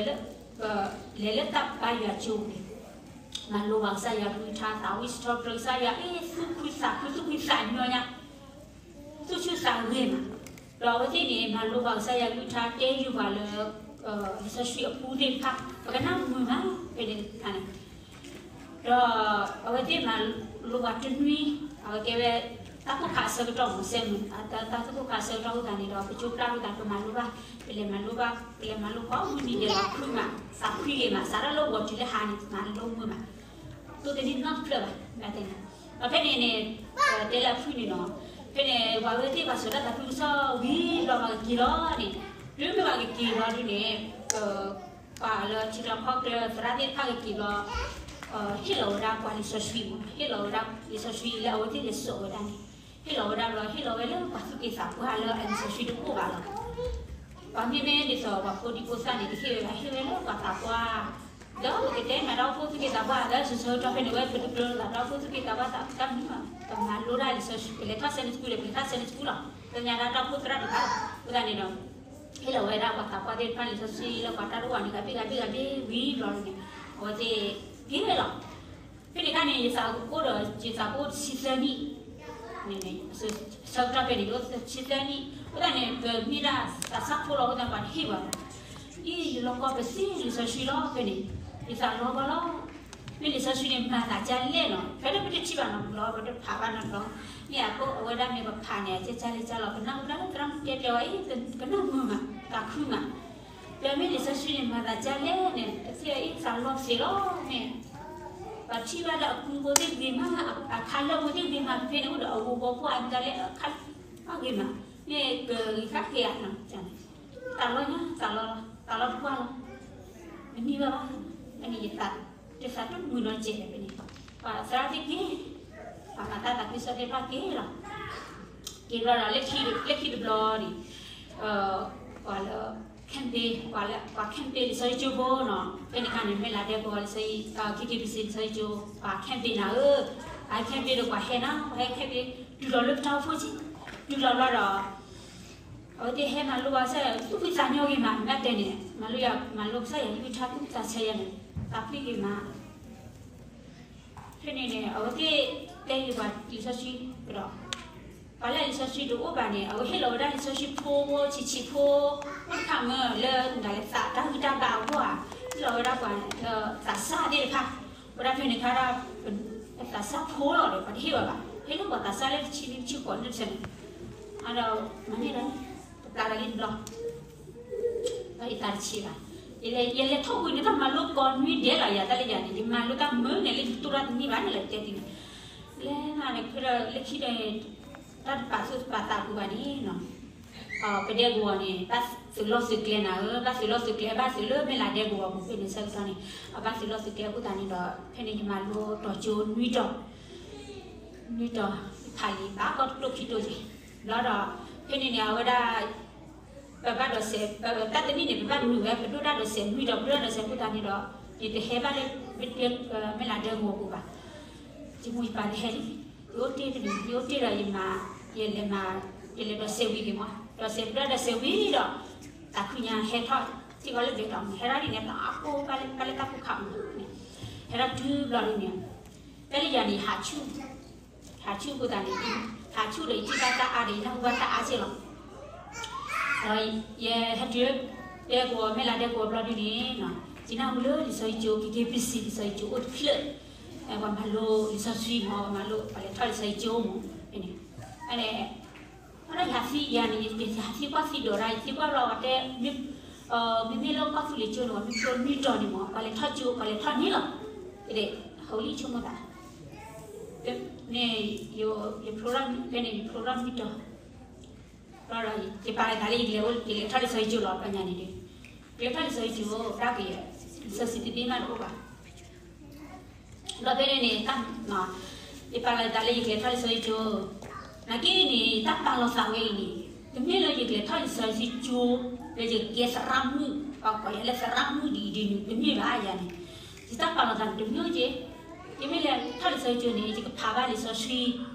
လဲၤလၢတၢ်ဘါယွၤကၠိန့ၣ်, မၤလိပှၤကစၢ်ယွၤကလုၢ်ကထါ သးဝံၣ်စံးထီၣ်ပတြၢၤကစၢ်ယွၤ အ့ သူၣ်ခုသးခု သူၣ်ဖှံသးညီညါ သူၣ်ဆူၣ်သးဂဲၤမး, ဒီးအဝဲသ့ၣ်န့ၣ် မၤလိပှၤကစၢ်ယွၤကလုၢ်ကထါ တဲဃုာ်ပှၤလၢ လံာ်စီဆှံအပူသ့ၣ်တဖၣ် ပကနၣ်မုာ်မး ဖဲန့ၣ်တခါန့ၣ်, ဒီးအဝဲသ့ၣ်မၤလိပှၤတနွံ, အဝဲကဲဝဲ တၢ်ကိၢ်ခါအဆၢကတီၢ်မး စဲမုၢ် တၢ်ကိၢ်ခါအဆၢကတီၢ်အဃိသတးန့ၣ်ဒီး ပကၠိပျၢ်အဃိသတး ပမၤလိဘၣ်, ပလဲၤမၤလိဘၣ်, ပလဲၤမၤလိပှၤအိၣ်မုၢ်နံၤဒဲးလီၤ ဖုမး သးဖှံဂ့ၤမး စးထီၣ်လၢဂီၤတုၤလၢဟါန့ၣ် မၤလိမုာ်မး တိၢ်တန့ၢ်နီတဖျၢၣ်ဘၣ် ဘၣ်တဲန့ၣ်, ဒီးဖဲန့ၣ်န့ၣ် တဲလၢအဖုန့ၣ်နီၤ, ဖဲန့ၣ် ပှၤဝဲသ့ၣ်ပှၤစိာ်တၢ်သးခုကစီၣ်ဝံၤဘျီပှၤကက့ၤလီၤန့ၣ်, တုၤမ့ၢ်ပှၤကက့ၤလီၤဒ်န့ၣ် ပှၤလၢထံချၢကီၢ်ချၢသရၣ်သ့ၣ်တဖၣ်ကက့ၤဘျီ ဟ့ၣ်လီၤဝဲဒၣ်ပှၤလံာ်စီဆှံမး, ဟ့ၣ်လီၤဝဲဒၣ်လံာ်စီဆှံလၢအဝဲသ့ၣ်လဲၤစိာ်ဝဲဒၣ်န့ၣ်, ဟ့ၣ်လီၤဝဲဒၣ်ဘျီ ဟ့ၣ်လီၤဝဲလၢပှၤသူၣ်က့သးပှၢ်လၢအလံာ်စီဆှံတအိၣ်ဘၣ်လီၤ. ပှၤမ့မ့ၢ်ဒ်သိးပှၤဖိဒံဖိသၣ်န့ၣ် တဟ့ၣ်ဝဲဘၣ် ဟ့ၣ်ဝဲလၢပှၤသးပှၢ်, ဒီးပကတဲမ့ၢ်တၢ်အိၣ်ဖှိၣ်သူၣ်က့သးပှၢ် လၢဆၢကတီၢ်ဖဲန့ၣ် ဝဲပတကျၢၤသးတၢ်အိၣ်ဖှိၣ်သူၣ်က့သးပှၢ်တၢ်မနုၤမး, ပမၤလိတၢ်လံာ်စီဆှံ ပလဲၤထီၣ် Sunday school ဒီး ပလဲၤထီၣ် Sunday school လီၤ. လၢညါဒၣ်တၢ်အိၣ်ဖှိၣ်သရၣ်တဖၣ်လီၤ. အဃိသတးန့ၣ်ဒီး ဟ့ၣ်လီၤဝဲဒၣ်ပှၤသးပှၢ်သ့ၣ်တဖၣ်လံာ်စီဆှံလၢပှၤတၢ်တအိၣ်ဘၣ်န့ၣ် ဂၤဘ့ၣ်ဂၤဘ့ၣ်ဂၤဘ့ၣ်ဝံၤဘျီန့ၣ် အဝဲသ့ၣ်က့ၤဝဲလီၤ. ဖဲန့ၣ်အခါန့ၣ် ယသးအိၣ်ဒီး ယသးအိၣ်တဆံသၢနံၣ်န့ၣ် အ ဆၢကတီၢ်ဖဲန့ၣ် ယအိၣ်ဆံသၢနံၣ်, အဃိသတးန့ၣ် ပမ့ၢ်ဒၣ်သးစၢ်ဖိလီၤ အဃိသတးပှၤတဟ့ၣ်ဘၣ်လီၤ. အံၤ ယလီၤကီ ပသ့လံာ်စီဆှံလီၤ ဖဲန့ၣ်, ယသးလီကီလီၤ. မ့ၢ်လံာ်စီဆှံန့ၣ် မၤသးဒ်လဲၣ်နီၤ, ဖဲန့ၣ်ပတထံၣ်ဘၣ်နီတဘျီ, ပတဖးဘၣ်နီတဘျီ, မ့ၢ်အဃိအဝဲဒၣ်မ့ၢ်ပဖးန့ၣ် အကဲကၢ်လံကၢ်လီၤ, ပနၢ်ဟူတၢ်လၢသရၣ်မုၣ်တဲပျီဝဲအံၤ, ပနၢ်မုာ်မး, သးခုမး, ပမ့ၢ်လံာ်စီဆှံန့ၣ် မၤသးဒ်လဲၣ်န့ၣ် ပသ့ၣ်အံၤသးလီၤသ့လီၤန့ၣ်, ပထံၣ်ဘၣ်ဒီးအကူဖိသ့ၣ်ဂ့ၤမး, အခါလၢဖိသ့ၣ်ဂ့ၤမး, ဖဲန့ၣ်အိၣ်ဒီးအဝဲပှၢ်အံၤဒ်လဲၣ်, အခါဂ့ၤမး, မ့ၢ်ကဂ့ၤခါဃဲဧါနီၤ, သးလီညါ, သးလီလီၤ, သးလီပှၢ်လီၤ, မနံၤဘၣ်ဘၣ်, အန့ၣ်ယသး, တသးတမုာ်နီတစဲးဖဲန့ၣ်, ပှၤသရၣ်သ့ၣ်က့ၤ, ပှၤမၤတၢ်သးခုကစီၣ်သ့ၣ်တဖၣ်က့ၤလီၤ. က့ၤဘျီဒီး လၢခံတဘျီန့ၣ်, ပှၤလၢ campaign, ပှၤလၢ ပှၤ campaign လံာ်စီဆှံကၠိဖိနီၤ, ဖဲန့ၣ်အခါန့ၣ် မ့ၢ်လၢဒဲကဝီၤလံာ်စီဆှံ, KKBC လံာ်စီဆှံကၠိ, ပှၤ campaign နၤဧၢ, ပှၤဟဲ campaign ဒီးပှၤဟဲနၤ, ပှၤဟဲ campaign တုၤလီၤလၢပတၢ်အိၣ်ဖှိၣ်ဆ့, တုၤလီၤဘျီဒီး အဝဲသ့ၣ်ဟဲမၤလိဘၣ်ကစၢ်ယွၤ သူၣ်ဖှံသးညီဂ့ၤမး, မ့ၢ်တဲန့ၣ် မၤလိယွၤ, မၤလိကစၢ်ယွၤ ယုၢ်ထါသူၣ်ဖှံသးညီယၤန့ၣ်, သးဖှံဂ့ၤမး. ဖဲန့ၣ်န့ၣ် အဝဲသ့ၣ်တဲယၤပှၤလံာ်စီဆှံကဒီး, ပှၤလၢလံာ်စီဆှံတအိၣ်ဘၣ်န့ၣ် အဝဲဟ့ၣ်လီၤဝဲဒၣ်လံာ်စီဆှံဖိ ဆံးဆံးဖိ, အိၣ်တခါမ့ၢ်လၢနလဲၤသးတၢ်ဂံၢ်တၢ်ဘါအဂီၢ်ဧါ, ဟ့ၣ်လီၤဝဲဒၣ်ပှၤလၢသးစၢ်သ့ၣ်တဖၣ်, ဝဲဒၣ်ဖဲန့ၣ်ခါဒၣ် သးစၢ်ဖိလီၤဒီး ပှၤတဟ့ၣ်ဘၣ်ဘၣ်, ဟ့ၣ်လၢပှၤသးစၢ်လၢတဆံနံၣ်ဆံဃိးနံၣ်တဆဲန့ၣ်, အဒီးမၤန့ၢ်ဒီး ပျၢ်ဒီးလံတဘျီ ဘၣ်ယသးတဆံးဘၣ်, ယလဲၤထီၣ်ဝံၤန့ၣ် တၢ်မၤလိကီးနွံဒဲးလီၤယၤ, တၢ်လၢယၤန့ၣ် ယမၤလိတၢ်မုာ်န့ၣ် လၢယတိၢ်တၢ်တနံၣ်ဘၣ်န့ၣ်လီၤ ယတဲဒ်န့ၣ်, လဲၤမးန့ၣ် ဖဲဒီးလၢခံဒီး တၢ်တပာ်သူၣ်ပာ်သးပူၤဘၣ်န့ၣ်နီၤ, ပဒဲကဝီၤန့ၣ် ဘၣ်သုးလီၢ်သုးကျဲနၤဧၢ, ဘၣ်သုးလီၢ်သုးကျဲ ဘၣ်သုးလၢမ့ၢ်လၢဒဲကဝီၤပူၤဖဲန့ၣ်ဆၢကတီၢ်န့ၣ်, အဘၣ်သုးလီၢ်သုးကျဲအဃိသတးန့ၣ်ဒီး ဖဲန့ၣ်ယမၤလိတီၤကၠိနွံတီၤ နွံတီၤ, ဖးလံာ် ဘၣ်ကီတတိၢ်ခံတိၢ်က့ၤ, ဘျီဒီး ဖဲန့ၣ်န့ၣ် အဝဲဒၣ် ပဘၣ်ဒိးစဲး, တၢ်တနံၣ်န့ၣ် ပဘၣ်နုာ်ဝဲ ပဒိၣ်တၢ်ဒိးစဲးနွံတီၤ, ပဒိၣ်တၢ်ဒိးစဲးအဃိသတးန့ၣ်ဒီး ယတဟဲဘၣ်လၢ မ့ၢ်လၢဒဲကဝီၤပူၤဘၣ်, ယမိၢ်ယပၢ်တဟဲလံ, ယအိၣ်တ့ၢ်တန့ၣ်, ယအိၣ်တ့ၢ်ဒီးယမၤ, ယလဲၤမၤ, ယလဲၤဒိးစဲးဝံၤက့ၤမး, ဒိးစဲး ပဒိၣ်တၢ်ဒိးစဲးဝံၤဒီး သးခုညါဟဲထီၣ်စ့ၢ်ကီးလၢဒဲးတီၤန့ၣ်, ဟဲထီၣ်ဒ်န့ၣ် ပှၤအဃိဘၣ်လၢ ဘၣ်လၢတၢ်ဖိခးမးန့ၣ်, ဟဲထီၣ်တုၤဘျီဒ်န့ၣ်, တၢ်လၢယၤန့ၣ် ယဟးဆူၣ်, ဟးဆူၣ်အဃိသတးန့ၣ်, ဟးဆူၣ်ဒီးယထံၣ်ဘၣ်တၢ်အါဒီး ယနၢ်ဟူဘၣ်တၢ်အါစ့ၢ်လီၤ. ဒီးယဟဲတုၤလၢဒဲကဝီၤ မ့ၢ်လၢဒဲကဝီၤဘျီဒ်န့ၣ်, ယနၢ်ဟူလၢလံာ်စီဆှံကၠိ KKBC လံာ်စီဆှံကၠိအိၣ်တဖျၢၣ်, ပှၤမၤလိလံာ်စီဆှံမး, ပှၤမၤလိ ပှၤလဲၤထီၣ်လံာ်စီဆှံကၠိမး, ဖဲန့ၣ်, အဃိဒီးယဟးသံယၤန့ၣ် ယဟးသံကွၢ်သံဒိးဒၣ်, ယသံကွၢ်ဘျီဝဲတဲ မ့မ့ၢ်လၢကီၢ်သူလ့ၤကၠိန့ၣ် ပှၤမ့ၢ်ဖျိနွံတီၤန့ၣ်မး ပှၤလဲၤထီၣ်ကၠိ ပှၤလဲၤထီၣ်န့ၣ်လီၤ. ဟးလံဆိကမိၣ်သး, န့ၣ် ယဖျိထီၣ်ဖဲန့ၣ် ယဖျိထီၣ်နွံတီၤ, ဘျီဒီး ယပာ်လီၤသးလၢယကလဲၤ, ယလဲၤထီၣ်လံာ်စီဆှံကၠိလီၤ ပှၤညါန့ၣ်ဒီး, ကလဲၤထီၣ်လံာ်စီဆှံကၠိ တၢ်ကယဲၢ်, လံာ်စီဆှံတဘ့ၣ်မးတအိၣ်ဘၣ်. ဒီးဖဲန့ၣ်န့ၣ် ယပာ်လီၤသးလၢယကလဲၤထီၣ်လံာ်စီဆှံကၠိ, နာ်က့န့ၣ် တၢ်ပာ်လီၤသးဝဲအံၤန့ၣ် တမ့ၢ်လၢယကလဲၤထီၣ်လံာ်စီဆှံကၠိ လၢယကဲသရၣ်မုၣ်, ပှၤကိးယၤလၢသရၣ်မုၣ်ဒ်အံၤဒ်နုၤ တမ့ၢ်ဘၣ်ယၤန့ၣ်, ယတၢ်ပာ်လီၤသးန့ၣ်တမ့ၢ်က့, ယမ့ၢ်လဲၤထီၣ်လံာ်စီဆှံကၠိန့ၣ် ယကဖးဘၣ်လံာ်စီဆှံ,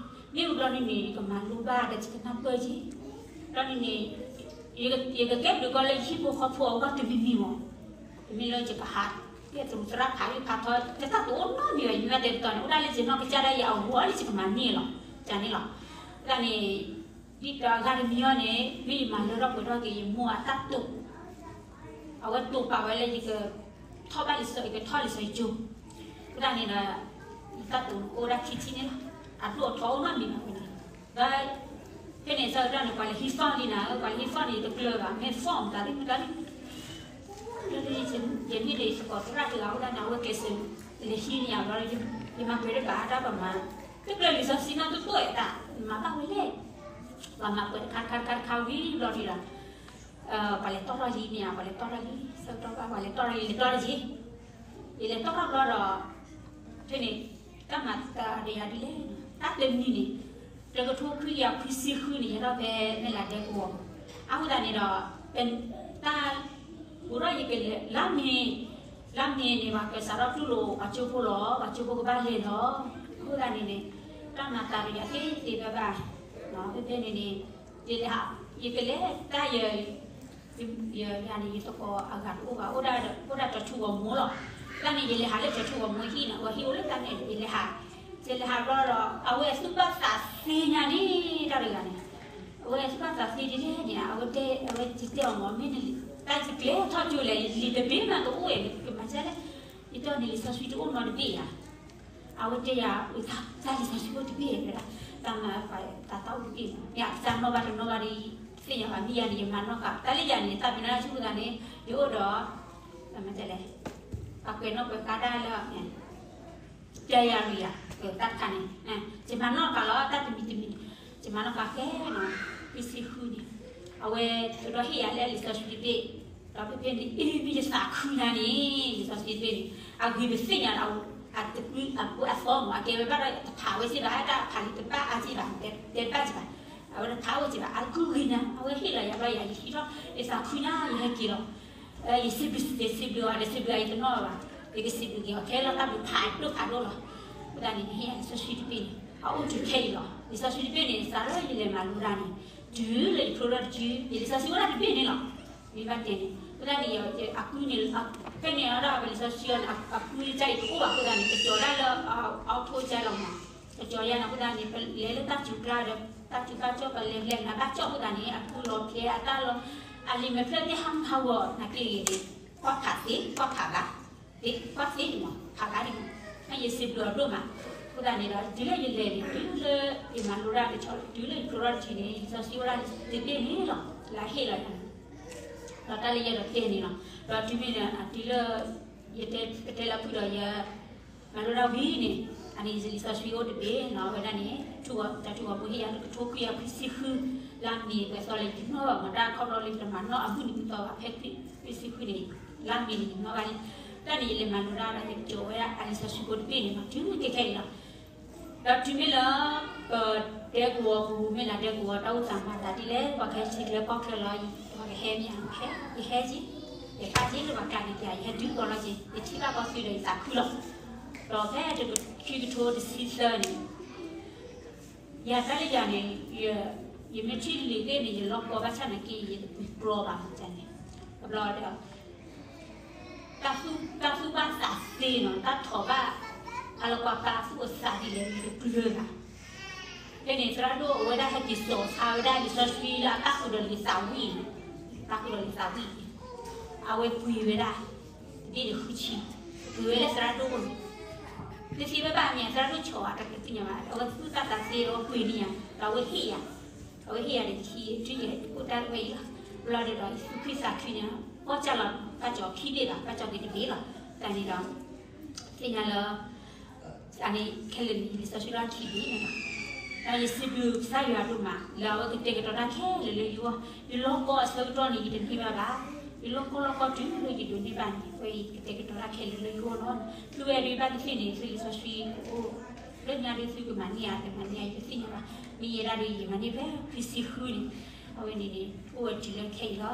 မ့ၢ်ဘျီဒ်န့ၣ် ယကမၤလိဘၣ်ဒီးယကနၢ်ပၢၢ်က့, ဘျီဒ်န့ၣ် ယကကဲဘျုးကီးလၢယဟံၣ်ဖိဃီဖိအဂီၢ်တမံၤမံၤမး, တမ့ၢ်လၢယကဟး, ယသရူးသရၣ်ဖးဂ့ၢ်ဖးထီ ယတၢ်တအိၣ်နီတမံၤဘၣ်, ယမ့ၢ်တဲတတီၤန့ၣ် အိၣ်ဒၣ်လၢယနီၢ်ကစၢ်ဒၣ်ယဲအဂီၢ်လၢယကမၤန့ၢ်လီၤ, ယန့ၣ်လီၤ. အဃိသတးန့ၣ် ဒ်တဂၤတမံၤအံၤန့ၣ် မ့ၢ်ယမၤလၢထီၣ်ပှဲၤထီၣ်က့ၤ ယမိၢ်အတၢ်တိာ်, အဝဲတိာ်ပာ်ဝဲလၢယကထီၣ်ဘၣ်လံာ်စီ, ယကထီၣ်လံာ်စီဆှံကၠိ, အဃိသတးန့ၣ်ဒီး ယတၢ်တိာ်အိၣ်ဒၣ်ခံထံၣ်န့ၣ်လီၤ, အဒိၣ်အထီအိၣ်နီတမံၤဘၣ်န့ၣ်, ဒီး ဖဲန့ၣ်ဆၢကတီၢ်န့ၣ် ပှၤလဲၤဟံး phone လံနၤဧၢ, ပှၤလဲၤဟံး phone န့ၣ် ယတကျၢၤဘၣ်, မ့ၢ် phone တၢ်သ့ၣ်မတၤသ့ၣ်, ယမ့ၢ်ဒီးယသကိးသရၣ်တဂၤအဃိသတးန့ၣ် အဝဲကျဲးစၢး လဲၤဟံးန့ၢ်ယၤဘျီ, ယမၤပှဲၤတဘၣ်တၢ်ပမၤ, တကျၢၤလံာ်စီဆှံနီတတိၢ်ဧါတၢ်, မၤဘၣ်ဝဲလဲၣ်, ပှၤမၤပှဲၤတခါတခါတခါတခါဝံၤဘျီဒ်ဒီး ပှၤလဲၤတီၢ်ထီၣ်လံန့ၣ်ဧါ, ပှၤလဲၤတီၢ်ထီၣ်လံ, ဆၢကတီၢ်ဘၣ်ပှၤလဲၤတီၢ်ထီၣ်လံ, လဲၤတီၢ်ထီၣ်လံ, ယလဲၤတီၢ်ထီၣ်ဘျီဒီး ဖဲန့ၣ် တၢ်မၤသးဒီးယၤဒ်လဲၣ်, တၢ်တနံၤန့ၣ် တကထိခွံကယၤခွံဆံဃုန့ၣ် ယဟဲထီၣ်ဖဲမဲၢ်လးဒဲကဝီၤ, အဃိသတးန့ၣ်ဒီး တၢ် အိၣ်ဒီးယကလဲၤ လါမ့ၤ, လါမ့ၤန့ၣ် ပှၤကစးထီၣ်တူၢ်လိာ်ပှၤကၠိဖိလီၤ, ပှၤကၠိဖိကဘၣ်လဲၤလီၤ, အဃိသတးန့ၣ်န့ၣ် တၢ်မၤသးဒီးယၤသ့သ့ဘၣ်ဘၣ်, ဖဲဖဲန့ၣ်န့ၣ် ယလဲၤဟး, ယကလဲၤတၢ်ယ ယၤန့ၣ် ယသကိးအဂၤတအိၣ်ဘၣ်, အိၣ်ဒၣ်, အိၣ်ဒၣ်တၢ်ထူးဂီၤမူလီၤ, တၢ်န့ၣ် ယလဲၤဟးလၢတၢ်ထူးဂီၤမူဟံၣ်န့ၣ် အဝဲဟံၣ်အိၣ်လၢတၢ်န့ၣ် ယလဲၤဟး, ယလဲၤဟးဘျီဒီး အဝဲသူၣ်ဘၣ်သးသ့ညါန့ၣ် တၢ်တဂၤန့ၣ် အဝဲသ့ၣ်ဘၣ်သးသ့ဒ်လဲၣ်န့ၣ် အဝဲတဲ အဝဲယတဲအီၤမ့ၢ် မ့ၢ်နလံာ်တၢ်တကျဲၤထီၣ်ကၠိလဲၣ် လံာ်တဘ့ၣ်မးတအိၣ်ဝဲ ကမၤဒ်လဲၣ်, ယတဲန့ၣ်လံာ်စီဆှံတအိၣ်နီတဘ့ၣ်ဧါ. အဝဲတဲယၤ တၢ်လံာ်စီဆှံအိၣ်တဘ့ၣ်ဝဲဒၣ်, တၢ်မၤပှၤတၢ်သးအိၣ်တဘ့ၣ်န့ၣ် ယတၢ်နီၣ်ဘၣ်တနီၣ်ဘၣ်ဒီး သ့ၣ်ညါဘၣ်မ့ၢ်ယၤန့ၣ် ယမၤနီၣ်ဃာ် တၢ်လၢယၤန့ၣ် တၢ်မ့ၢ်နၢ်ဆူၣ်သးန့ၣ် ယအိၣ်ဒီး မၤဒ်လဲၣ် ပှၤကွဲးနီၣ်ကွဲးဃါတၢ်လၢ တဲယၤရံယၤ တၢ်တခါန့ၣ် ယမၤနီၣ်ဃာ်လီၤ တၢ်တမံၤတမံၤန့ၣ် ယမၤနီၣ်ဃာ်ဃဲနီၤ ခွံဆံဃုန့ၣ် အဝဲထုးထီၣ်ဟ့ၣ်ယၤလၢလံာ်စီဆှံတဘ့ၣ်, ဒီးဖဲဖဲန့ၣ် အ့ၣ် မ့ၢ်ယသးခုညါန့ၣ် လံာ်စီဆှံတဘ့ၣ်န့ၣ် အဂ့ၤပသ့ၣ်ညါဒီး အတကွံအဖိအသီမး အကဲဝဲဘၣ်ဒီးတဖးဝဲစ့ၢ်ဘၣ် တၢ်ဖးလံတဘၣ်အါစ့ၢ်ဘၣ် တဲတဘၣ်စ့ၢ်ဘၣ် အဝဲတဖးအိၣ်စ့ၢ်ဘၣ် အကုၢ်ဂ့ၤညါ အဝဲဟ့ၣ်လီၤယၤဘျီယၤ ယဟံးထီၣ် ယသးခုညါ ယဟဲက့ၤလီၤ ယစံးဘျုး ယစံးဘျုးအီၤ ဒီးစံးဘျုးအီၤ ယတနီၣ်ဘၣ်, ယကစံးဘျုးက့ၤအီၤ ခဲလၢာ်တၢ်ဘျုးဖးဒိၣ်ဖးဒိၣ်လီၤ. အဃိသတးန့ၣ် နဟ့ၣ်ယၤလံာ်စီဆှံတဘ့ၣ်န့ၣ် အအိၣ်တုၤခဲအံၤလီၤ. လံာ်စီဆှံတဘ့ၣ်န့ၣ် စးထီၣ်ယလဲၤမၤလိတၢ်န့ၣ် တုၤလၢယဖျိထီၣ်တစု ယလံာ်စီဆှံအိၣ်ဒၣ်တဘ့ၣ်န့ၣ်လီၤ. မ့ၢ်ဘၣ်တဲန့ၣ် အဃိသတးန့ၣ် အကုၢ်န့ၣ် ဖဲန့ၣ်အဒၣ်ဝဲလံာ်စီဆှံအီၤန့ၣ် အကုၢ်တၢ်အံၤတအိၣ်ဘၣ်အဃိသတးန့ၣ် ကကီၤဒၣ်လၢ အီထိကဲလီၤမး ကကီၤယါန့ၣ် အဃိသတးန့ၣ် ပလဲၤလၢတၢ်စူၤကျါဒီး တၢ်စူၤဘၣ်ကၠီၣ် ပလဲၤလဲၤနၤဘၣ်ကၠီၣ်အဃိသတးန့ၣ် အကုၢ်လီၤဖျဲအတၢ်လီၤ အလံာ်မဲာ်ဖျၢၣ်သ့ၣ်ဟါမၢ်ဂီၤနာ်က့ဂ့ၤန့ၣ် ကွၢ်ဖးသ့ ကွၢ်ဖးဘၣ် သ့ ကွၢ်သ့န့ၣ်မး ဖးဘၣ်န့ၣ်မး မ့ၢ်ယစံးဘျုးအီၤဒိၣ်မး အဃိသတးန့ၣ်ဒီး တုၤလၢယလဲၤန့ၣ် တုၤလၢယမၤလိတၢ်တဆီ တုၤလၢယဖျိထီၣ်တစုန့ၣ် လံာ်စီဆှံအိၣ်ဒၣ်တဘ့ၣ်န့ၣ်လီၤ လၢအဟ့ၣ်လီၤယၤန့ၣ် ဒီးတၢ်လၢယအဲၣ်ဒိးတဲန့ၣ်လီၤ ဒီးတုၤမ့ၢ်ဒီး တုၤလၢ ယတဲ ကတဲလၢဖုဒီးယ မၤလိတၢ်ဝံၤန့ၣ် အန့ၣ်လံာ်စီဆှံအိၣ်တဘ့ၣ်နီၤ ဝဲဒၣ်န့ၣ် တၢ်ထူၣ်ဝီပူၤဟ့ၣ်ယၤလၢကထိခွံကယၤခွံဆံဃု လါမ့ၤ ပှဲၤသီလၢယတနီၣ်ဘၣ်မး တၢ်ခီဖျိလၢယတမၤနီၣ်အမုၢ်နံၤမုၢ်သီဘၣ် ဖဲခွံဆံဃုန့ၣ် လါမ့ၤန့ၣ်ယနီၣ်ဘၣ်လံ တၢ်န့ၣ်ယလဲၤမၤလိတၢ်ဒီး ယကၠီၤဝဲဒၣ်အလံာ်စီဆှံဖိတဘ့ၣ်န့ၣ်မး တုၤခဲခဲအံၤလီၤ ဒီးတုၤမ့ၢ်လၢ ပဒဲကဝီၤပူၤ မ့ၢ်လၢဒဲကဝီၤတၢ်အိၣ်သးမၤသးဒ်လဲၣ် ပှၤကဟဲဆံးကျၢပီၣ်ချၢလီၤ ပှၤကဟဲမ့ၢ်ဧါ ယဟဲက့ၤ ယဟဲက့ၤလၢပှၤကျါန့ၣ် ယဟဲတုၤကီၢ်လီၤက့ၤ ယထံၣ်ဘၣ်ကီၢ်သူဒီးယသးခုလီၤ ဒီးဖဲတကခံကထိတဆံသၢန့ၣ် ယၤတၢ်လၢယၤန့ၣ် ယမ့ၢ်ထံၣ်လံာ်သ့ၣ်န့ၣ် ယလီၢ်ကီဘၣ်ဆၣ်နာ်က့ ယတပူၤကြီဘၣ်မးန့ၣ် တဘျီဒီး တၢ်သူၣ်ဘၣ်သးသ့နီၤ တၢ်ထီၣ်ဘၣ် အလီၢ်ကီၢ်သးသူၣ်အသးဒ်လဲၣ် ယတကျၢၤဘၣ် ဖဲန့ၣ် သရၣ်ဒိၣ်အဝဲဒၣ်ဟဲက့ၤစိာ်ဆါဝဲဒၣ်လံာ်စီဆှံလၢအတၢ်ဃုာ်ဒီးလံာ်သးဝံၣ်န့ၣ် တၢ်ဃုာ်ဒီးလံာ်သးဝံၣ်န့ၣ် အဝဲပှ့ၤဝဲဒၣ် တဘ့ၣ်တဃုဆံ ပှ့ၤဝဲလၢသရၣ်ဒိၣ်န့ၣ် တသ့ဘၣ်ဘၣ်မ့ၢ်သရၣ်ဒိၣ်ဆီၣ်အတၢ်ကသ့ၣ်ညါဘၣ် အဝဲသူၣ်ဘၣ်သးသ့ဒီးပှ့ၤန့ၢ်ယၤ ဒီးအဝဲဟ့ၣ်ယၤ အဝဲဟ့ၣ်ယၤဒီးယခံ တုၤယအိၣ်တၢ်ဝဲအံၤလီၤ ဘျီဒီး ယသူၣ်ခုသးခုညါ ပီၢ်ကၢ်လီၤ ဘၣ်ကၠီၤခံဘ့ၣ်ဘၣ် ဘၣ်ကၠီၤက့ၤတဘ့ၣ်လီၤ တၢ်န့ၣ်ဒီး သ့ၣ်ညါလၢ အန့ၣ်ခဲလၢာ်န့ၣ် လံာ်စီဆှံလီၢ်ခံဘ့ၣ်န့ၣ်လီၤ ဒီးယစံးဘျုးကစၢ်ယွၤဒိၣ်မး လၢအဝဲကတဲာ်ကတီၤတၢ်ခဲလၢာ်လၢယဂီၢ် ယလီၢ်ကီအဆၢကတီၢ်န့ၣ် ယတန့ၢ်ဘၣ်ဘၣ် ယလီၢ်ကီလီၢ်ကီတုၤလၢယဒိးန့ၢ်ဘၣ်န့ၣ် အဝဲအံၤကတဲာ်ကတီၤတၢ်ခဲလၢာ်လၢယဂီၢ်လီၤ သုဝဲဒၣ်ဘၣ်သ့ၣ်သ့ၣ်န့ၣ် သုလံာ်စီဆှံအိၣ် လၢညါဒီးသုကမၤန့ၢ်ဧါ တမၤန့ၢ်ဧါ ယတသ့ၣ်ညါဘၣ် မ့ၢ်ယဲဒၣ်ဒီးယမၤန့ၢ်ဖဲခွံဆံဃုန့ၣ် အဝဲန့ၣ်န့ၣ် အိၣ်ဝဲတုၤလၢခဲအံၤလီၤ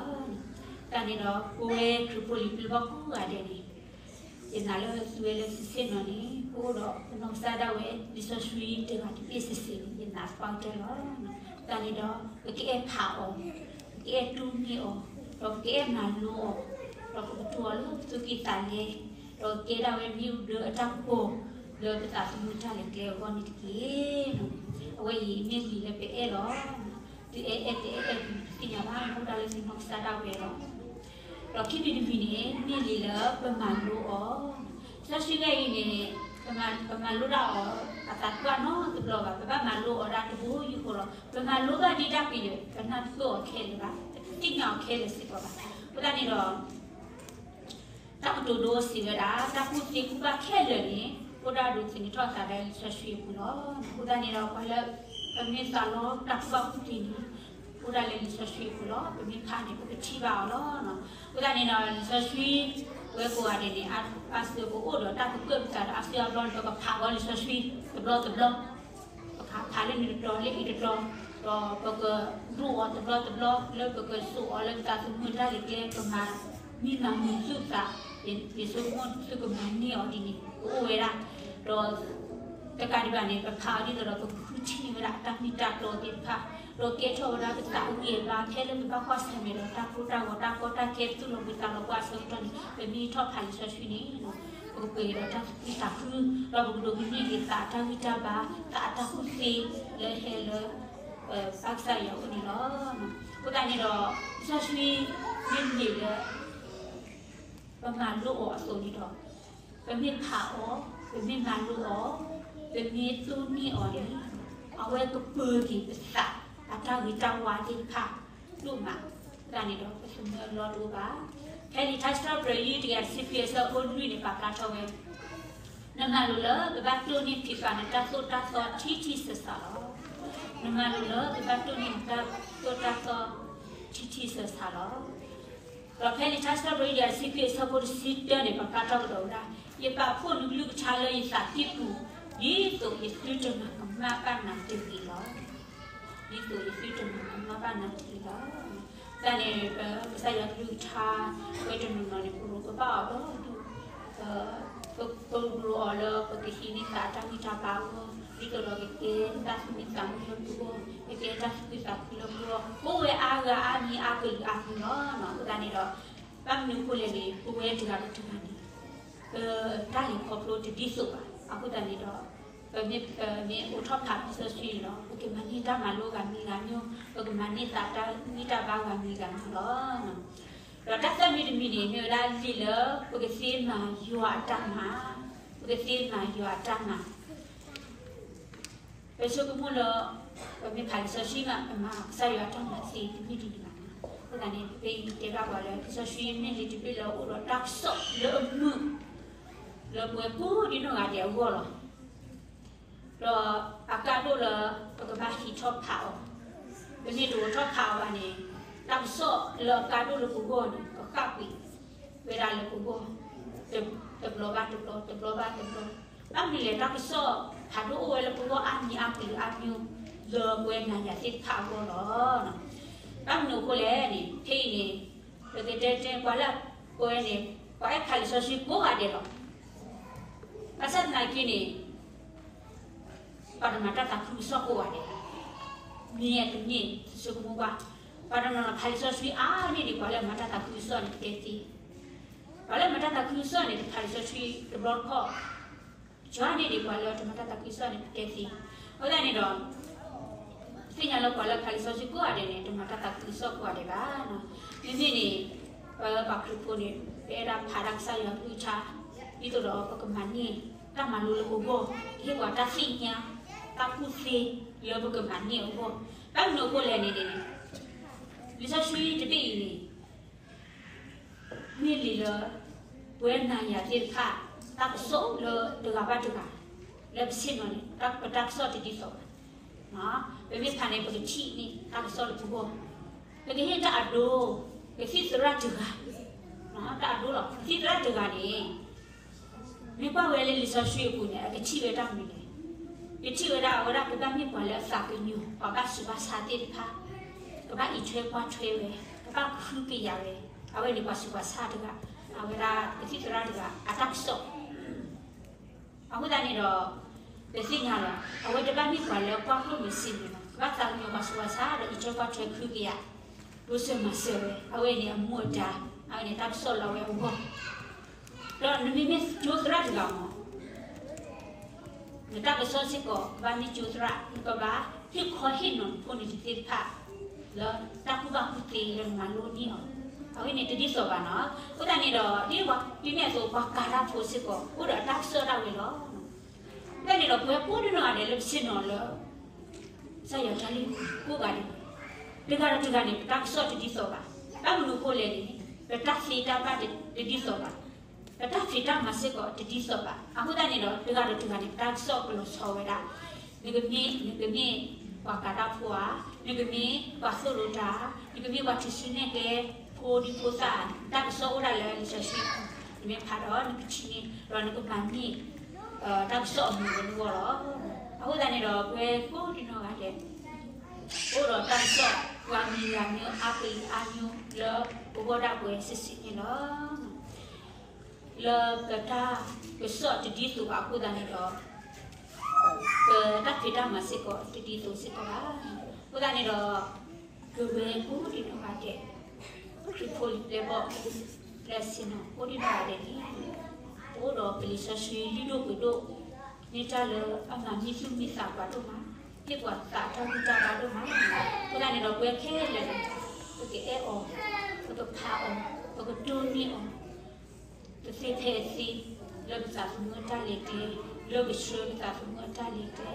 တၢ်န့ၣ်ဒီး ပဝဲခရံာ်ဖိလံၤပျုၢ်ဘီၣ်ကိးဂၤဒဲးန့ၣ် ယနာ်လၢသုဝဲလၢသုဆ့ၣ်နီၤန့ၣ် ပအိၣ်ဒီးပနီၢ်ကစၢ်ဒၣ်ဝဲ လံာ်စီဆှံတဂၤတဘ့ၣ်စ့ၢ်စ့ၢ်န့ၣ် ယနာ်သပှၢ်ကတၢၢ်လီၤ. တၢ်န့ၣ်ဒီး ပကအဲၣ်ဖးအီၤ, ပကအဲၣ်တူၢ်န့ၢ်အီၤ, ဒီးပကအဲၣ်မၤလိအီၤ, ဒီးပကတိၤအီၤလၢပသူၣ်ကံၢ်သးလဲ, ဒီးကဲဒၣ်ဝဲမ့ၣ်အူဒၢအတၢ်ကပီၤ လၢပသးသမူတၢ်လဲၤကျဲအဂီၢ်န့ၣ်တက့ၢ်. အဝဲအံၤမ့ၢ်လံာ်လၢပအဲၣ်လီၤ. သုအဲၣ်အဲၣ်တအဲၣ်အဲၣ် ပတသ့ၣ်ညါဘၣ်, အိၣ်ဒၣ်လၢသုနီၢ်ကစၢ်ဒၣ်ဝဲလီၤ. ဒီးခံမံၤတမံၤန့ၣ် မ့ၢ်လံာ်လၢပမၤလိအီၤ, လၢခံဂၤအံၤန့ၣ် ပမၤလိဒၣ်အီၤ အသးပှၢ်နီတဘျီဘၣ်, ပဘၣ်မၤလိအီၤဒၣ်တဘိယူၢ်ဃီလီၤ. ပမၤလိဘၣ်ဒ်တၢ်ပယီၤ ပနၢ်ပၢၢ်အီၤခဲလၢာ်ဘၣ်, ပတသ့ၣ်ညါအီၤခဲလၢာ်စ့ၢ်ကီးဘၣ်. အဃိသတးန့ၣ်ဒီး တၢ်ကတိၤဒိစံးဝဲဒၣ် တၢ်ကူၣ်သ့ကူၣ်ဘၣ်ခဲလၢာ်န့ၣ် အိၣ်ဒၣ်ဒိးသန့ၤထီၣ်သးလၢလံာ်စီဆှံအပူၤလီၤ. အဃိသတးန့ၣ်ဒီး ပှၤလၢ ပမ့ၢ်သးလီတၢ်ကူၣ်ဘၣ်ကူၣ်သ့န့ၣ် အိၣ်ဒၣ်လၢလံာ်စီဆှံအပူၤလီၤ. ပမ့ၢ်ဖးန့ၣ် ပကထံၣ်ဘၣ်အီၤလီၤ. အဃိသတးန့ၣ်ဒီး လံာ်စီဆှံ ပဝဲကိးဂၤဒဲးန့ၣ် အါစုကအိၣ်ဒီးတၢ်ကပၢၢ်ပသးဒီးအါစုအါဘျီန့ၣ် ပကဖးဘီလံာ်စီဆှံ တဘျီတဘျီ ပကဖးလၢန့ၣ်တတီၤလၢအံၤတတီၤ, ဒီးပကဒိးအီၤတဘျီတဘျီ လၢပကစိာ်အီၤလၢပသးသမူတၢ်လဲၤကျဲ ပမၤမံမၤမုာ်သုသး, ယဆိကမိၣ်သုကမၤန့ၢ်အီၤဒ်န့ၣ် ကအိၣ်ဝဲဒၣ်, ဒီး တကးဒံးဘၣ်န့ၣ် ပဖးအီၤဒ်သိးဒီး ပကဃုထံၣ်န့ၢ်ဝဲဒၣ်အတၢ်မ့ၢ်တၢ်တီသ့ၣ်တဖၣ်, ဒီးကဲထီၣ်ဝဲဒၣ်ပသးဝံၣ်အဘါ ဖဲလၢပဘၣ်ကွၢ်ဆၢၣ်မဲာ်ဒီးတၢ်ကိၢ်တၢ်ဂီၤ တၢ်ကီတၢ်ခဲ ပသူၣ်လီၤဘှံးသးလီၤဘှါအဆၢကတီၢ်န့ၣ် ပမ့ၢ်ထီၣ်ဖးလံာ်စီဆှံန့ၣ် ပကပှဲၤက့ၤဒီးတၢ်သူၣ်ခုသးခု, ဒီးပကဒိးကန့ၢ်က့ၤသးအတၢ်ဂံၢ်တၢ်ဘါ, သးအတၢ်ကူၣ်သ့ လၢဟဲလၢ ဘၣ်ကစၢ်ယွၤအအိၣ်န့ၣ်လီၤ. အဃိသတးန့ၣ်ဒီး လံာ်စီဆှံမ့ၢ်န့ၣ်လၢ ပမၤလိအီၤအသိးန့ၣ်ဒီး ပမ့ၢ်ဖးအီၤ, ပမ့ၢ်မၤလိအီၤ, ပမ့ၢ်တိၢ်န့ၢ်အီၤန့ၣ် အဝဲကပၢၤက့ၤပသး အတၢ်ဂ့ၤတၢ်ဝါသ့ၣ်တဖၣ်ဒိၣ်မး, အဃိသတးန့ၣ်ဒီး ပသမၢလီၤတအိၣ်ဘၣ်. ဖဲလံာ်ထါစံးထီၣ်ပတြၢၤ တကယၤတဆံခွံ အဆၢဖိလွံၢ်န့ၣ် ပာ်ဖျါထီၣ်ဝဲ နမၤလိာ်လၢ ပဘၣ်တိၢ်န့ၢ်ဖံးဃာ်နတၢ်သိၣ်တၢ်သီထံထံဆးဆးလီၤ. နမၤလိာ်လၢ ပဘၣ်တိၢ်န့ၢ်နတၢ်သိၣ်တၢ်သီထံထံဆးဆးလီၤ. ဒီးဖဲလံာ်ထါစံးထီၣ်ပတြၢၤ တကယၤတဆံခွံ အဆၢဖိတဆံတၢန့ၣ် ပာ်ဖျါထီၣ်ကဒီးဝဲဒၣ်, ယပာ်ဖှိၣ်နကလုၢ်ကထါလၢယသးကံၢ်ပူၤ, ဒ်သိးယသုတမၤကမၣ်ဘၣ်နၤတဂ့ၤလီၤ. ဒ်သိးယသုတမၤကမၣ်ဘၣ်နၤတဂ့ၤလီၤ. တၢ်န့ၣ် ပကစၢ်ယွၤကလုၢ်ကထါ ပဝဲတနီၤနီၤန့ၣ် ပရိးကဘၣ်အီၤဒီး ပရိးအီၤလၢပကဟံးန့ၢ်သးတၢ်ဂံၢ်တၢ်ဘါအဂီၢ်, ဒ်သိးဒီးကကဲတၢ်သူၣ်မံသးမုာ်လၢပဂီၢ်, ကကဲတၢ်သူၣ်ခုသးခုလၢပဂီၢ်, အိၣ်ဝဲအါဂၤအါမံၤအါကလုာ်အါမံၤလီၤ. အဃိသတးန့ၣ်ဒီး ဘၣ်မနုၤအဃိလဲၣ်န့ၣ် ပဝဲတဂၤဒီးတဂၤန့ၣ် ပတၢ်လဲၤခီဖျိတဒ်သိးဘၣ်. အဃိသတးန့ၣ်ဒီး ပမ့ၢ်အိးထီၣ်ဖးလံာ်စီဆှံန့ၣ်လီၤ, ပကမၤန့ၢ်တၢ်မၤလိဂၤမံၤဂၤမံၤ, ပကမၤန့ၢ်သးတၢ်ဂံၢ်တၢ်ဘါဂၤမံၤဂၤမံၤလီၤ. ဒီးတၢ်သၢမံၤတမံၤန့ၣ် မ့ၢ်ဝဲဒၣ်လံာ်လၢ ပကသ့မၤယွၤအတၢ်မၤ, ပကသ့မၤယွၤအတၢ်မၤ ပဆိကမိၣ်လၢ ပမ့ၢ်ဖးလံာ်စီဆှံမး ပမၤကစၢ်ယွၤအတၢ်မၤသ့တမ့ၢ်တမံၤဘၣ်. အဃိသတးန့ၣ် ဖဲအံၤတဲဘၣ်ပှၤလၢ လံာ်စီဆှံမ့ၢ်လံာ်တဘ့ၣ်လၢအအိၣ်ဒီးတၢ်ကစီၣ်လၢအမုာ် လၢပဝဲကိးဒံနီၢ်ဂၤဒဲးအဂီၢ်လီၤ. ဒီးအကါဒိၣ်လၢ ပကဘၣ်ဟံးထီၣ်ဖးအီၤ, ပမ့ၢ်တအိးထီၣ်ဖးအီၤဘၣ်န့ၣ် တၢ်ကစီၣ်လၢအကါဒိၣ်လၢပဂီၢ်န့ၣ် ကဃၣ်ကွံာ်ဝဲဒၣ်လၢပဂီၢ် တဘျီဘၣ်တဘျီ, တဘျီဘၣ်တဘျီ. ဘၣ်မနုၤလဲၣ် တၢ်ကစီၣ်ဖးဒိၣ်အိၣ်ဝဲလၢပဂီၢ်အါမံၤအါကလုာ်အါမံၤ လၢပဝဲနၤယၤသ့ၣ်တဖၣ်အဂီၢ်လီၤ. ဘၣ်မနုၤအဃိလဲၣ်န့ၣ် ဖဲအံၤန့ၣ် ပကတဲတဲပှၤလၢပဝဲန့ၣ် ပှၤအဲၣ်ဖးလံာ်စီဆှံကိးဂၤဒဲးလီၤ. ဘၣ်ဆၣ်သနာ်က့န့ၣ် ပှၤတမၤတၢ်သးခုကစီၣ်ကိးဂၤဒဲးဘၣ်. မ့ၢ်အကန့ၣ် ဆိကမိၣ်ကွၢ်, ပှၤတနီၤနီၤဖးလံာ်စီဆှံအါန့ၢ်ဒံး ပှၤလၢအမၤတၢ်သးခုကစီၣ်န့ၣ် ပတဲသ့. ပှၤလၢအမၤတၢ်သးခုကစီၣ်န့ၣ် တဖးလံာ်စီဆှံတဘျီတခီၣ်, ကၠီန့ၢ်ဒံးပှၤလၢတမၤတၢ်သးခုကစီၣ်န့ၣ် ပတဲသ့. အဃိသတးန့ၣ်ဒီး သ့ၣ်ညါလၢပှၤလၢဖးလံာ်စီဆှံကိးဂၤဒဲးန့ၣ် တမၤတၢ်သးခုကစီၣ်ကိးဂၤဒဲးဘၣ်. မ့မ့ၢ်န့ၣ် ပပှၤခရံာ်ဖိန့ၣ် ပအဲၣ်ဒိးဖးတၢ်ကစၢ်ယွၤကလုၢ်ကထါ ဒ်သိးဒီးပကမၤန့ၢ် တၢ်မၤလိလၢပဂီၢ်, ဟ့ၣ်ပှၤတၢ်သ့ၣ်ညါ တၢ်ကူၣ်သ့လၢပကမၤန့ၢ်အဂီၢ်. ဘၣ်မနုၤအဃိလဲၣ်န့ၣ်န့ၣ် လံာ်စီဆှံတဘ့ၣ်အံၤန့ၣ် မ့ၢ်လံာ်လၢ ပဝဲနၤယၤသ့ၣ်တဖၣ် တၢ်ကစီၣ်လၢတဂၤဘၣ်တဂၤ လၢပဆ့ၣ်နီၤန့ၣ် ပတၢ်ကစီၣ်တဒ်သိးဘၣ်. ပမ့ၢ်ဖးန့ၣ် ပကထံၣ်န့ၢ်တၢ်ကစီၣ်လၢပဂီၢ်, ပကဟ့ၣ်တၢ်အဒိ ကသံၣ်သရၣ်တဂၤ, တၢ်အဒိလီၤ ကသံၣ်သရၣ်တဂၤန့ၣ် မ့ၢ်ကွၢ်ဝဲလၢလံာ်စီဆှံအပူၤန့ၣ် အကထံၣ်ဝဲတၢ်မနုၤလဲၣ်. ကထံၣ်ဝဲဒၣ်အဝဲဒၣ်ကဘၣ်မ့ၢ်ပှၤလၢအသးကညီၤ ပှၤဘၣ်ဆူးဘၣ်ဆါသ့ၣ်တဖၣ်, ကဘၣ်အံးထွဲကွၢ်ထွဲဝဲ, ကဘၣ်ဃုကယာ်ဝဲ, အဝဲန့ၣ်ပှၤဆူးပှၤဆါတဂၤ, အဝဲဒၣ်ကသံၣ်သရၣ်တဂၤ အတၢ်ကစီၣ် အဃိသတးန့ၣ်ဒီး ပသ့ၣ်ညါလီၤ အဝဲတဘၣ်မ့ၢ်ပှၤလၢကွၢ်ကျိၣ်မ့ၢ်စ့မ့ၢ်လီၤ, ကဘၣ်သးကညီၤပှၤဆူးပှၤဆါဒီးအံးထွဲကွၢ်ထွဲဃုကယာ်, ဒိးစၢၤမၤစၢၤဝဲ, အဝဲန့ၣ်အမူအဒါ, အဝဲန့ၣ်တၢ်ကစီၣ်လၢအဝဲအဂီၢ် ဒီးနမ့မ့ၢ်ကၠိသရၣ်တဂၤမး, နတၢ်ကစီၣ်စ့ၢ်ကီး ကဘၣ်မ့ၢ်ကၠိသရၣ်, နကဘၣ်ဟ့ၣ်ခီဟ့ၣ်နီၤနဖိနလံၤသ့ၣ်တဖၣ် လၢတၢ်ကူၣ်ဘၣ်ကူၣ်သ့လၢနမၤလိန့ၢ်အီၤ, အဝဲန့ၣ်တဒ်သိးဘၣ်နီၤ. အဃိသတးန့ၣ်ဒီး ဒ်ပမ့ၢ်အသိးပှၤကၤတၢ်ဖိစ့ၢ်ကီး အိၣ်ဒီးအတၢ်ကစီၣ်ဒၣ်ဝဲလီၤ. အဃိသတးန့ၣ်ဒီး ပဝဲကိးဒံနီၢ်ဂၤဒဲးလၢပဆ့ၣ်နီၤလၢ ကစၢ်ယွၤတၢ်လုၢ်ကိးဂၤဒဲး, တဂၤဒီးတဂၤန့ၣ် ပတၢ်ကစီၣ်တဒ်သိးဘၣ်. ဘၣ်မနုၤအဃိလဲၣ်န့ၣ် ပတၢ်သ့တၢ်ဘၣ်တဒ်သိးဘၣ်, ပတၢ်ဖံးတၢ်မၤစ့ၢ်ကီးတဒ်သိးဘၣ်. အဃိသတးန့ၣ်ဒီး တဂၤဒီးတဂၤန့ၣ် ပတၢ်ကစီၣ်ကလီၤဆီဝဲဒၣ်, နကမ့ၢ် နကမ့ၢ်ပှၤကၤတၢ်ဖိဧါ, နကမ့ၢ်ပှၤသိၣ်လိတၢ်, နကမ့ၢ်ပှၤထူၣ်စုနဲၣ်ကျဲဖိဒံဖိသၣ်, နတၢ်ကစီၣ်အိၣ်ဒၣ်လၢလံာ်စီဆှံအပူၤ, နမ့ၢ်ဖးဒီးနကထံၣ်န့ၢ် ဒီးနကမၤန့ၢ် တၢ်ကစီၣ်အမုာ်လၢနဂီၢ်လီၤ. အဃိသတးန့ၣ်ဒီး ပဝဲကိးဒံနီၢ်ဂၤဒဲး အိၣ်ဒီးတၢ်ကစီၣ် ပှၤမံၤဂၤမံၤအါကလုာ်အါမံၤလၢပဂီၢ်ဒၣ်ပဝဲစ့ၢ်စ့ၢ်န့ၣ်လီၤ. လၢပတၢ်ကစီၣ်တဒ်သိးဘၣ်အဃိသတးန့ၣ်ဒီး ပတၢ်ဖံးတၢ်မၤစ့ၢ်ကီးတဒ်သိးစ့ၢ်ကီးဘၣ်. အဃိသတးန့ၣ်ဒီး ပဝဲကိးဒံနီၢ်ဂၤဒဲး ခရံာ်ဖိလံၤပျဲၢ်ဘီၣ် လၢဆ့ၣ်နီၤကိးဒံနီၢ်ဂၤဒဲးန့ၣ် ပအိၣ်ဒီးပလံာ်စီဆှံလုၢ်ဒိၣ်ပှ့ၤဒိၣ် မ့ၢ်တၢ်လၢအမၤမံသူၣ်မံသးပှၤဒိၣ်မး, ဟ့ၣ်ပှၤသးတၢ်ဘူၣ်တၢ်ဘါဒိၣ်မး. အဃိသတးန့ၣ်ဒီး ပဝဲခဲလၢာ်န့ၣ် ပကအဲၣ်အီၤ, ပကဖးအီၤ, ပကတိၢ်န့ၢ်အီၤ တသ့ဖဲအသ့ လၢပသးသမူအတၢ်လဲၤကျဲ, လၢပဆှၢပသးသမူအတၢ်လဲၤကျဲ,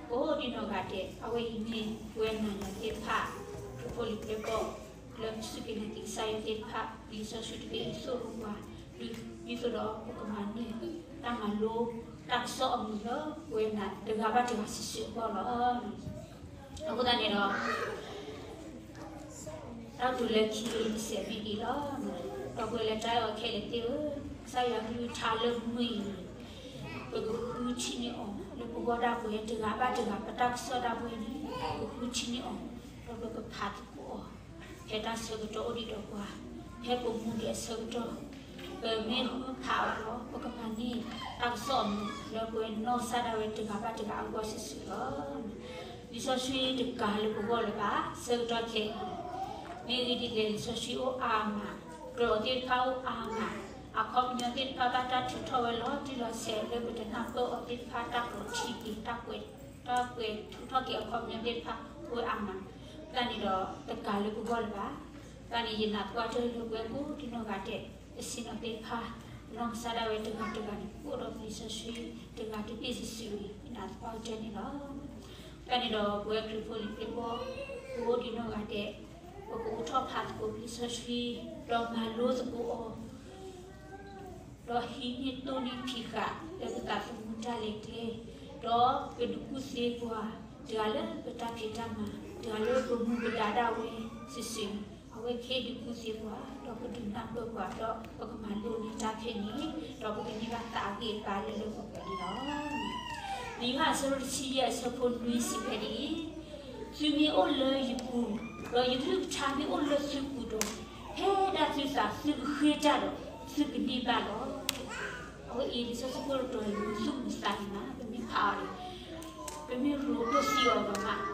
အိၣ်ဒံးနီၢ်ဂၤဒဲး. အဝဲအံၤမ့ၢ်ပဝဲနၤယၤသ့ၣ်တဖၣ် ခရံာ်ဖိလံၤကျဲဘီၣ် လၢပစူၢ်က့ၤနာ်က့ၤကစၢ်ယွၤသ့ၣ်တဖ၁ လံာ်စီဆှံတဘ့ၣ်အံၤသိၣ်လိပှၤ ဒ်သိးဒီးပကမၤန့ၢ်တၢ်မၤလိ တၢ်ကစီၣ်အမုာ်လၢပဝဲနၤတဂၤဘၣ်တဂၤစုာ်စုာ်အဂီၢ်လီၤ. အဃိသတးန့ၣ်ဒီး တၢ်ကတိၤလၢခံတစဲးမ့ၢ်ဒ်အံၤလီၤ. ဒီပုၢ်ဝဲၢ်လၢတၢ်အဲၣ်အီၤခဲလၢာ်သ့ၣ်ဧၢ, ကစၢ်ယွၤကလုၢ်ကထါလၢမုၢ်အံၤန့ၣ် ပကဃုထံၣ်န့ၢ်အီၤ လၢပဂီၢ်ဒၣ်ပဝဲတဂၤဘၣ်တဂၤ ပတၢ်ကစီၣ်ဒၣ်ပဝဲန့ၣ် ပကဃုထံၣ်န့ၢ်အီၤ ဒီးပကဖးသကိးအီၤ ဖဲတၢ်ဆၢကတီၢ်အိၣ်ဒံးဒီးပှၤ, ဖဲပမူဒံးအဆၢကတီၢ်, ပမ့ၢ်ဃုဖးအီၤဒီး ပကမၤန့ၢ်တၢ်ကစီၣ်အမုာ်လၢပဝဲနီၢ်ကစၢ်ဒၣ်ဝဲတဂၤဘၣ်တဂၤအဂီၢ်စုာ်စုာ်လီၤ. လံာ်စီဆှံတကၤလၢပဂီၢ်လၢၤဘၣ် ဆၢကတီၢ်ခဲအံၤ, မ့ၢ်ဂ့ၢ်ဒ်လဲၣ် လံာ်စီဆှံအိၣ်အါမး, ကျိာ်သ့ၣ်တဖၣ်အိၣ်အါမး, အခီပညီသ့ၣ်တဖၣ်ဘၣ်တၢ်ထုးထီၣ်ဝဲလီၤတံၢ်လီၤဆဲးလၢပတနၢ်ပၢၢ်အီၤသ့ၣ်တဖၣ် တၢ်ကျိာ်ထံက့ၤ တၢ်ကွဲးထုးထီၣ်က့ၤအခီပညီသ့ၣ်တဖၣ်အိၣ်အါမး, တၢ်န့ၣ်ဒီးတကၤလၢပဂီၢ်လၢၤဘၣ်. တၢ်န့ၣ်ယနာ်သပှၢ်တၢၢ်လၢပဝဲကိးဒံးနီၢ်ဂၤဒဲး ပဆ့ၣ်နီၤသ့ၣ်တဖၣ် ပနီၢ်ကစၢ်ဒၣ်ဝဲတဂၤတဂၤန့ၣ် ပအိၣ်ဒီးလံာ်စီဆှံတဂၤတဘ့ၣ်စုာ်စုာ်န့ၣ် ယနာ်သပှၢ်ကတၢၢ်န့ၣ်လီၤ. တၢ်န့ၣ်ဒီးပဝဲခရံာ်ဖိလံၤသ့ၣ်တဖၣ် ပအိၣ်ဒံးနီၢ်ဂၤဒဲး ပကအိးထီၣ်ဖးသကိးလံာ်စီဆှံ ဒီးမၤလိသကိးအီၤ ဒီးဟံးန့ၢ်တိၢ်န့ၢ်ဖံးဃာ်လၢပသးသမူတၢ်လဲၤကျဲ, ဒီးပဒုးကူၣ်သ့ပှၤ တဂၤလၢပတၢ်ဖံးတၢ်မၤ, တဂၤလၢပမူပဒါဒၣ်ဝဲစုာ်စုာ်န့ၣ် အဝဲခဲဒုးကူၣ်သ့ပှၤ ဒီးပဒုးနၢ်ပၢၢ်ပှၤ ဒီးပကမၤလိန့ၢ်တၢ်ဖဲန့ၣ် ဒီးပကန့ၢ်ဘၣ်သးအဂံၢ်အဘါလၢလၢပှဲၤပှဲၤန့ၣ်လီၤ. လံာ်ယိၤဟၣ်အဆၢဒိၣ်တဆံယဲၢ်အဆၢဖိနွံစံးဝဲဒ်အံၤ, သုမ့ၢ်အိၣ်လၢယပူၤ, ဒီးယကလုၢ်ကထါမ့ၢ်အိၣ်လၢသုပူၤဒီး, ဖဲဒၣ်သုသးသုကဃ့ၢ်တၢ်ဒီး သုကန့ၢ်ဘၣ်လီၤ. အဝဲအံၤလံာ်စီဆှံဖိတတီၤအံၤ မုာ်သူၣ်မုာ်သးန့ၣ်မး ပမ့ၢ်ဖးအီၤန့ၣ် ပမ့ၢ်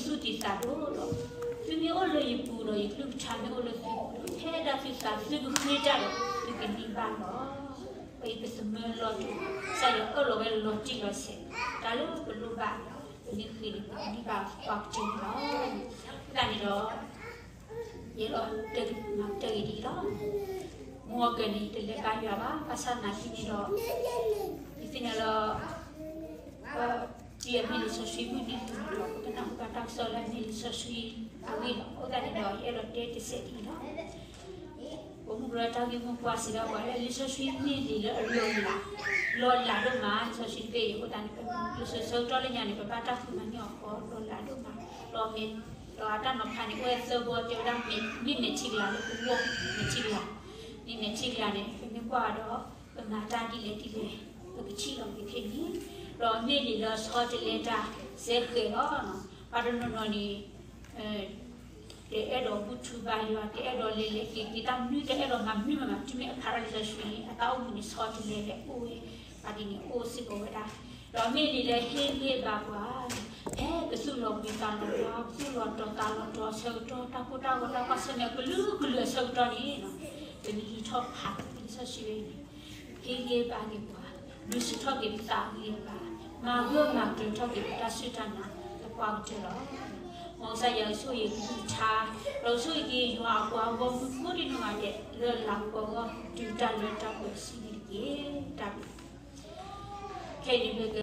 ရိးဒိၣ်သံအီၤဒီးမး တံၤသူၣ်တံၤသးဒိၣ်ဒီး, သုမ့ၢ်အိၣ်လၢယပူၤဒီး ယကလုၢ်ကထါမ့ၢ်အိၣ်လၢသုပူၤဒီး ဖဲဒၣ်သုသးသုကဃ့ၢ်တၢ်ဒီး သုကန့ၢ်ဘၣ်လီၤ. ပအံၤပသမၢလီၤတူာ် ကစၢ်ယွၤအၢၣ်လီၤဝဲလီၤတံၢ်လီၤဆဲး တၢ်လၢပလိၣ်ဘၣ် ပမ့ၢ်ဃ့န့ၣ် ပကန့ၢ်ဘၣ်ပှၤကတၢၢ်န့ၣ်လီၤ. အဃိသတးန့ၣ်ဒီး ယဲလီၤတဲကမၤကတၢၢ်ဂ့ၤဒ်အံၤလီၤ. မုၢ်အီၤကၢၤန့ၣ် တလဲၤဘါယွၤဘၣ်, ဘၣ်ဆၣ်သနာ်က့န့ၣ်ဒီး ယသ့ၣ်ညါလၢ ပတံၤအမ့ၢ်လံာ်စီဆှံမုၢ်နံၤအပူၤန့ၣ်ဒီး ပကနၢ်ဟူဘၣ်တၢ်ကစီၣ်လၢအမ့ၢ်လံာ်စီဆှံအဂ့ၢ်လီၤ. အဃိသတးန့ၣ်ဒီး ယအဲၣ်ဒိးတဲတစဲးဒ်အံၤလီၤ. ပမုၢ်ကရၢတၢ်ဂ့ၢ်မိၢ်ပှၢ်စံးဘၣ်ပှၤလၢ လံာ်စီဆှံမ့ၢ်လံာ်လၢအလီၤလး, လီၤလးဒိၣ်မး လံာ်စီဆှံတဘ့ၣ်အံၤ. အဃိသတးန့ၣ် လံာ်စီဆှံဆၢကတီၢ်လၢညါန့ၣ် ပဘၣ်တၢ်ဃုမၤန့ၢ်အီၤဃီ လီၤလးဒိၣ်မး, ဒီးမ့ၢ် ဒီးအတၢ်နီၤဖးန့ၣ် အိၣ်ဝဲသၢဘီ တဲဝဲဒၣ် မ့ၢ်မဲာ်ထံကလၤလၢပဂီၢ် မဲာ်ထံကလၤ, မ့ၢ်မဲာ်ထံကလၤန့ၣ် ပမ့ၢ်ကွၢ်ဒီး ပမၤတၢ်ဒ်လဲၣ်ဒ်လဲၣ် ပကထံၣ်လီၤက့ၤဖဲန့ၣ်, ဒီးမ့ၢ်လံာ်လၢဆီတလဲတၢ်စဲဃဲၤလီၤ. ပှၤတနီၤနီၤန့ၣ် တအဲၣ်ဒိးဘူၣ်ထီၣ်ဘါယွၤ တအဲၣ်ဒိးလဲၤလဲၤက့ၤက့ၤ တၢ်မနုၤတအဲၣ်ဒိးမၤမနုၤမးမး တုၤမ့ၢ်အဖးထီၣ်လံာ်စီဆှံန့ၣ် အတၢ်အိၣ်မူန့ၣ်ဆီတလဲလၢအိၣ်ဝဲ, ပှၤဒ်န့ၣ်အိၣ်စ့ၢ်ကီးဝဲဒၣ်, ဒီးမ့ၢ်လံာ်လၢဟ့ၣ်ဂံၢ်ဘါပှၤ, ဖဲပသူၣ်လီၤဘှံးသးလီၤဘှါ ပသူၣ်လီၤတီၤသးလီၤတီၤအဆၢကတီၢ် တၢ်ကိၢ်တၢ်ဂီၤတၢ်ကွၢ်ဆၢၣ်မဲာ်ကလုာ်ကလုာ်အဆၢကတီၢ်န့ၣ် ပမ့ၢ်ဟံးထီၣ်ဖးလံာ်စီဆှံဝဲအံၤန့ၣ် ဟ့ၣ်ဂံၢ်ဘါက့ၤပှၤ, ဒုးဆူၣ်ထီၣ်က့ၤပသးအဂံၢ်အဘါ, မၤဂၢၢ်မၤကျၢၤထီၣ်က့ၤပတၢ်စူၢ်တၢ်နာ်သပှၢ်ကတၢၢ်လီၤ. မ်ကစၢ်ယွၤကဆိၣ်ဂ့ၤကလုၢ်ကထါ, ဒီးကဆိၣ်ဂ့ၤက့ၤယွၤအပှၤဂီၢ်မုၢ်ကိးဒံးနီၢ်ဂၤဒဲး လၢလၤကပီၤအဂီၢ် တုၤတၢ်လၢတၢ်ပှဲၤဆံးန့ၣ်တက့ၢ်. တၢ်ဘျုး. ခဲအံၤန့ၣ်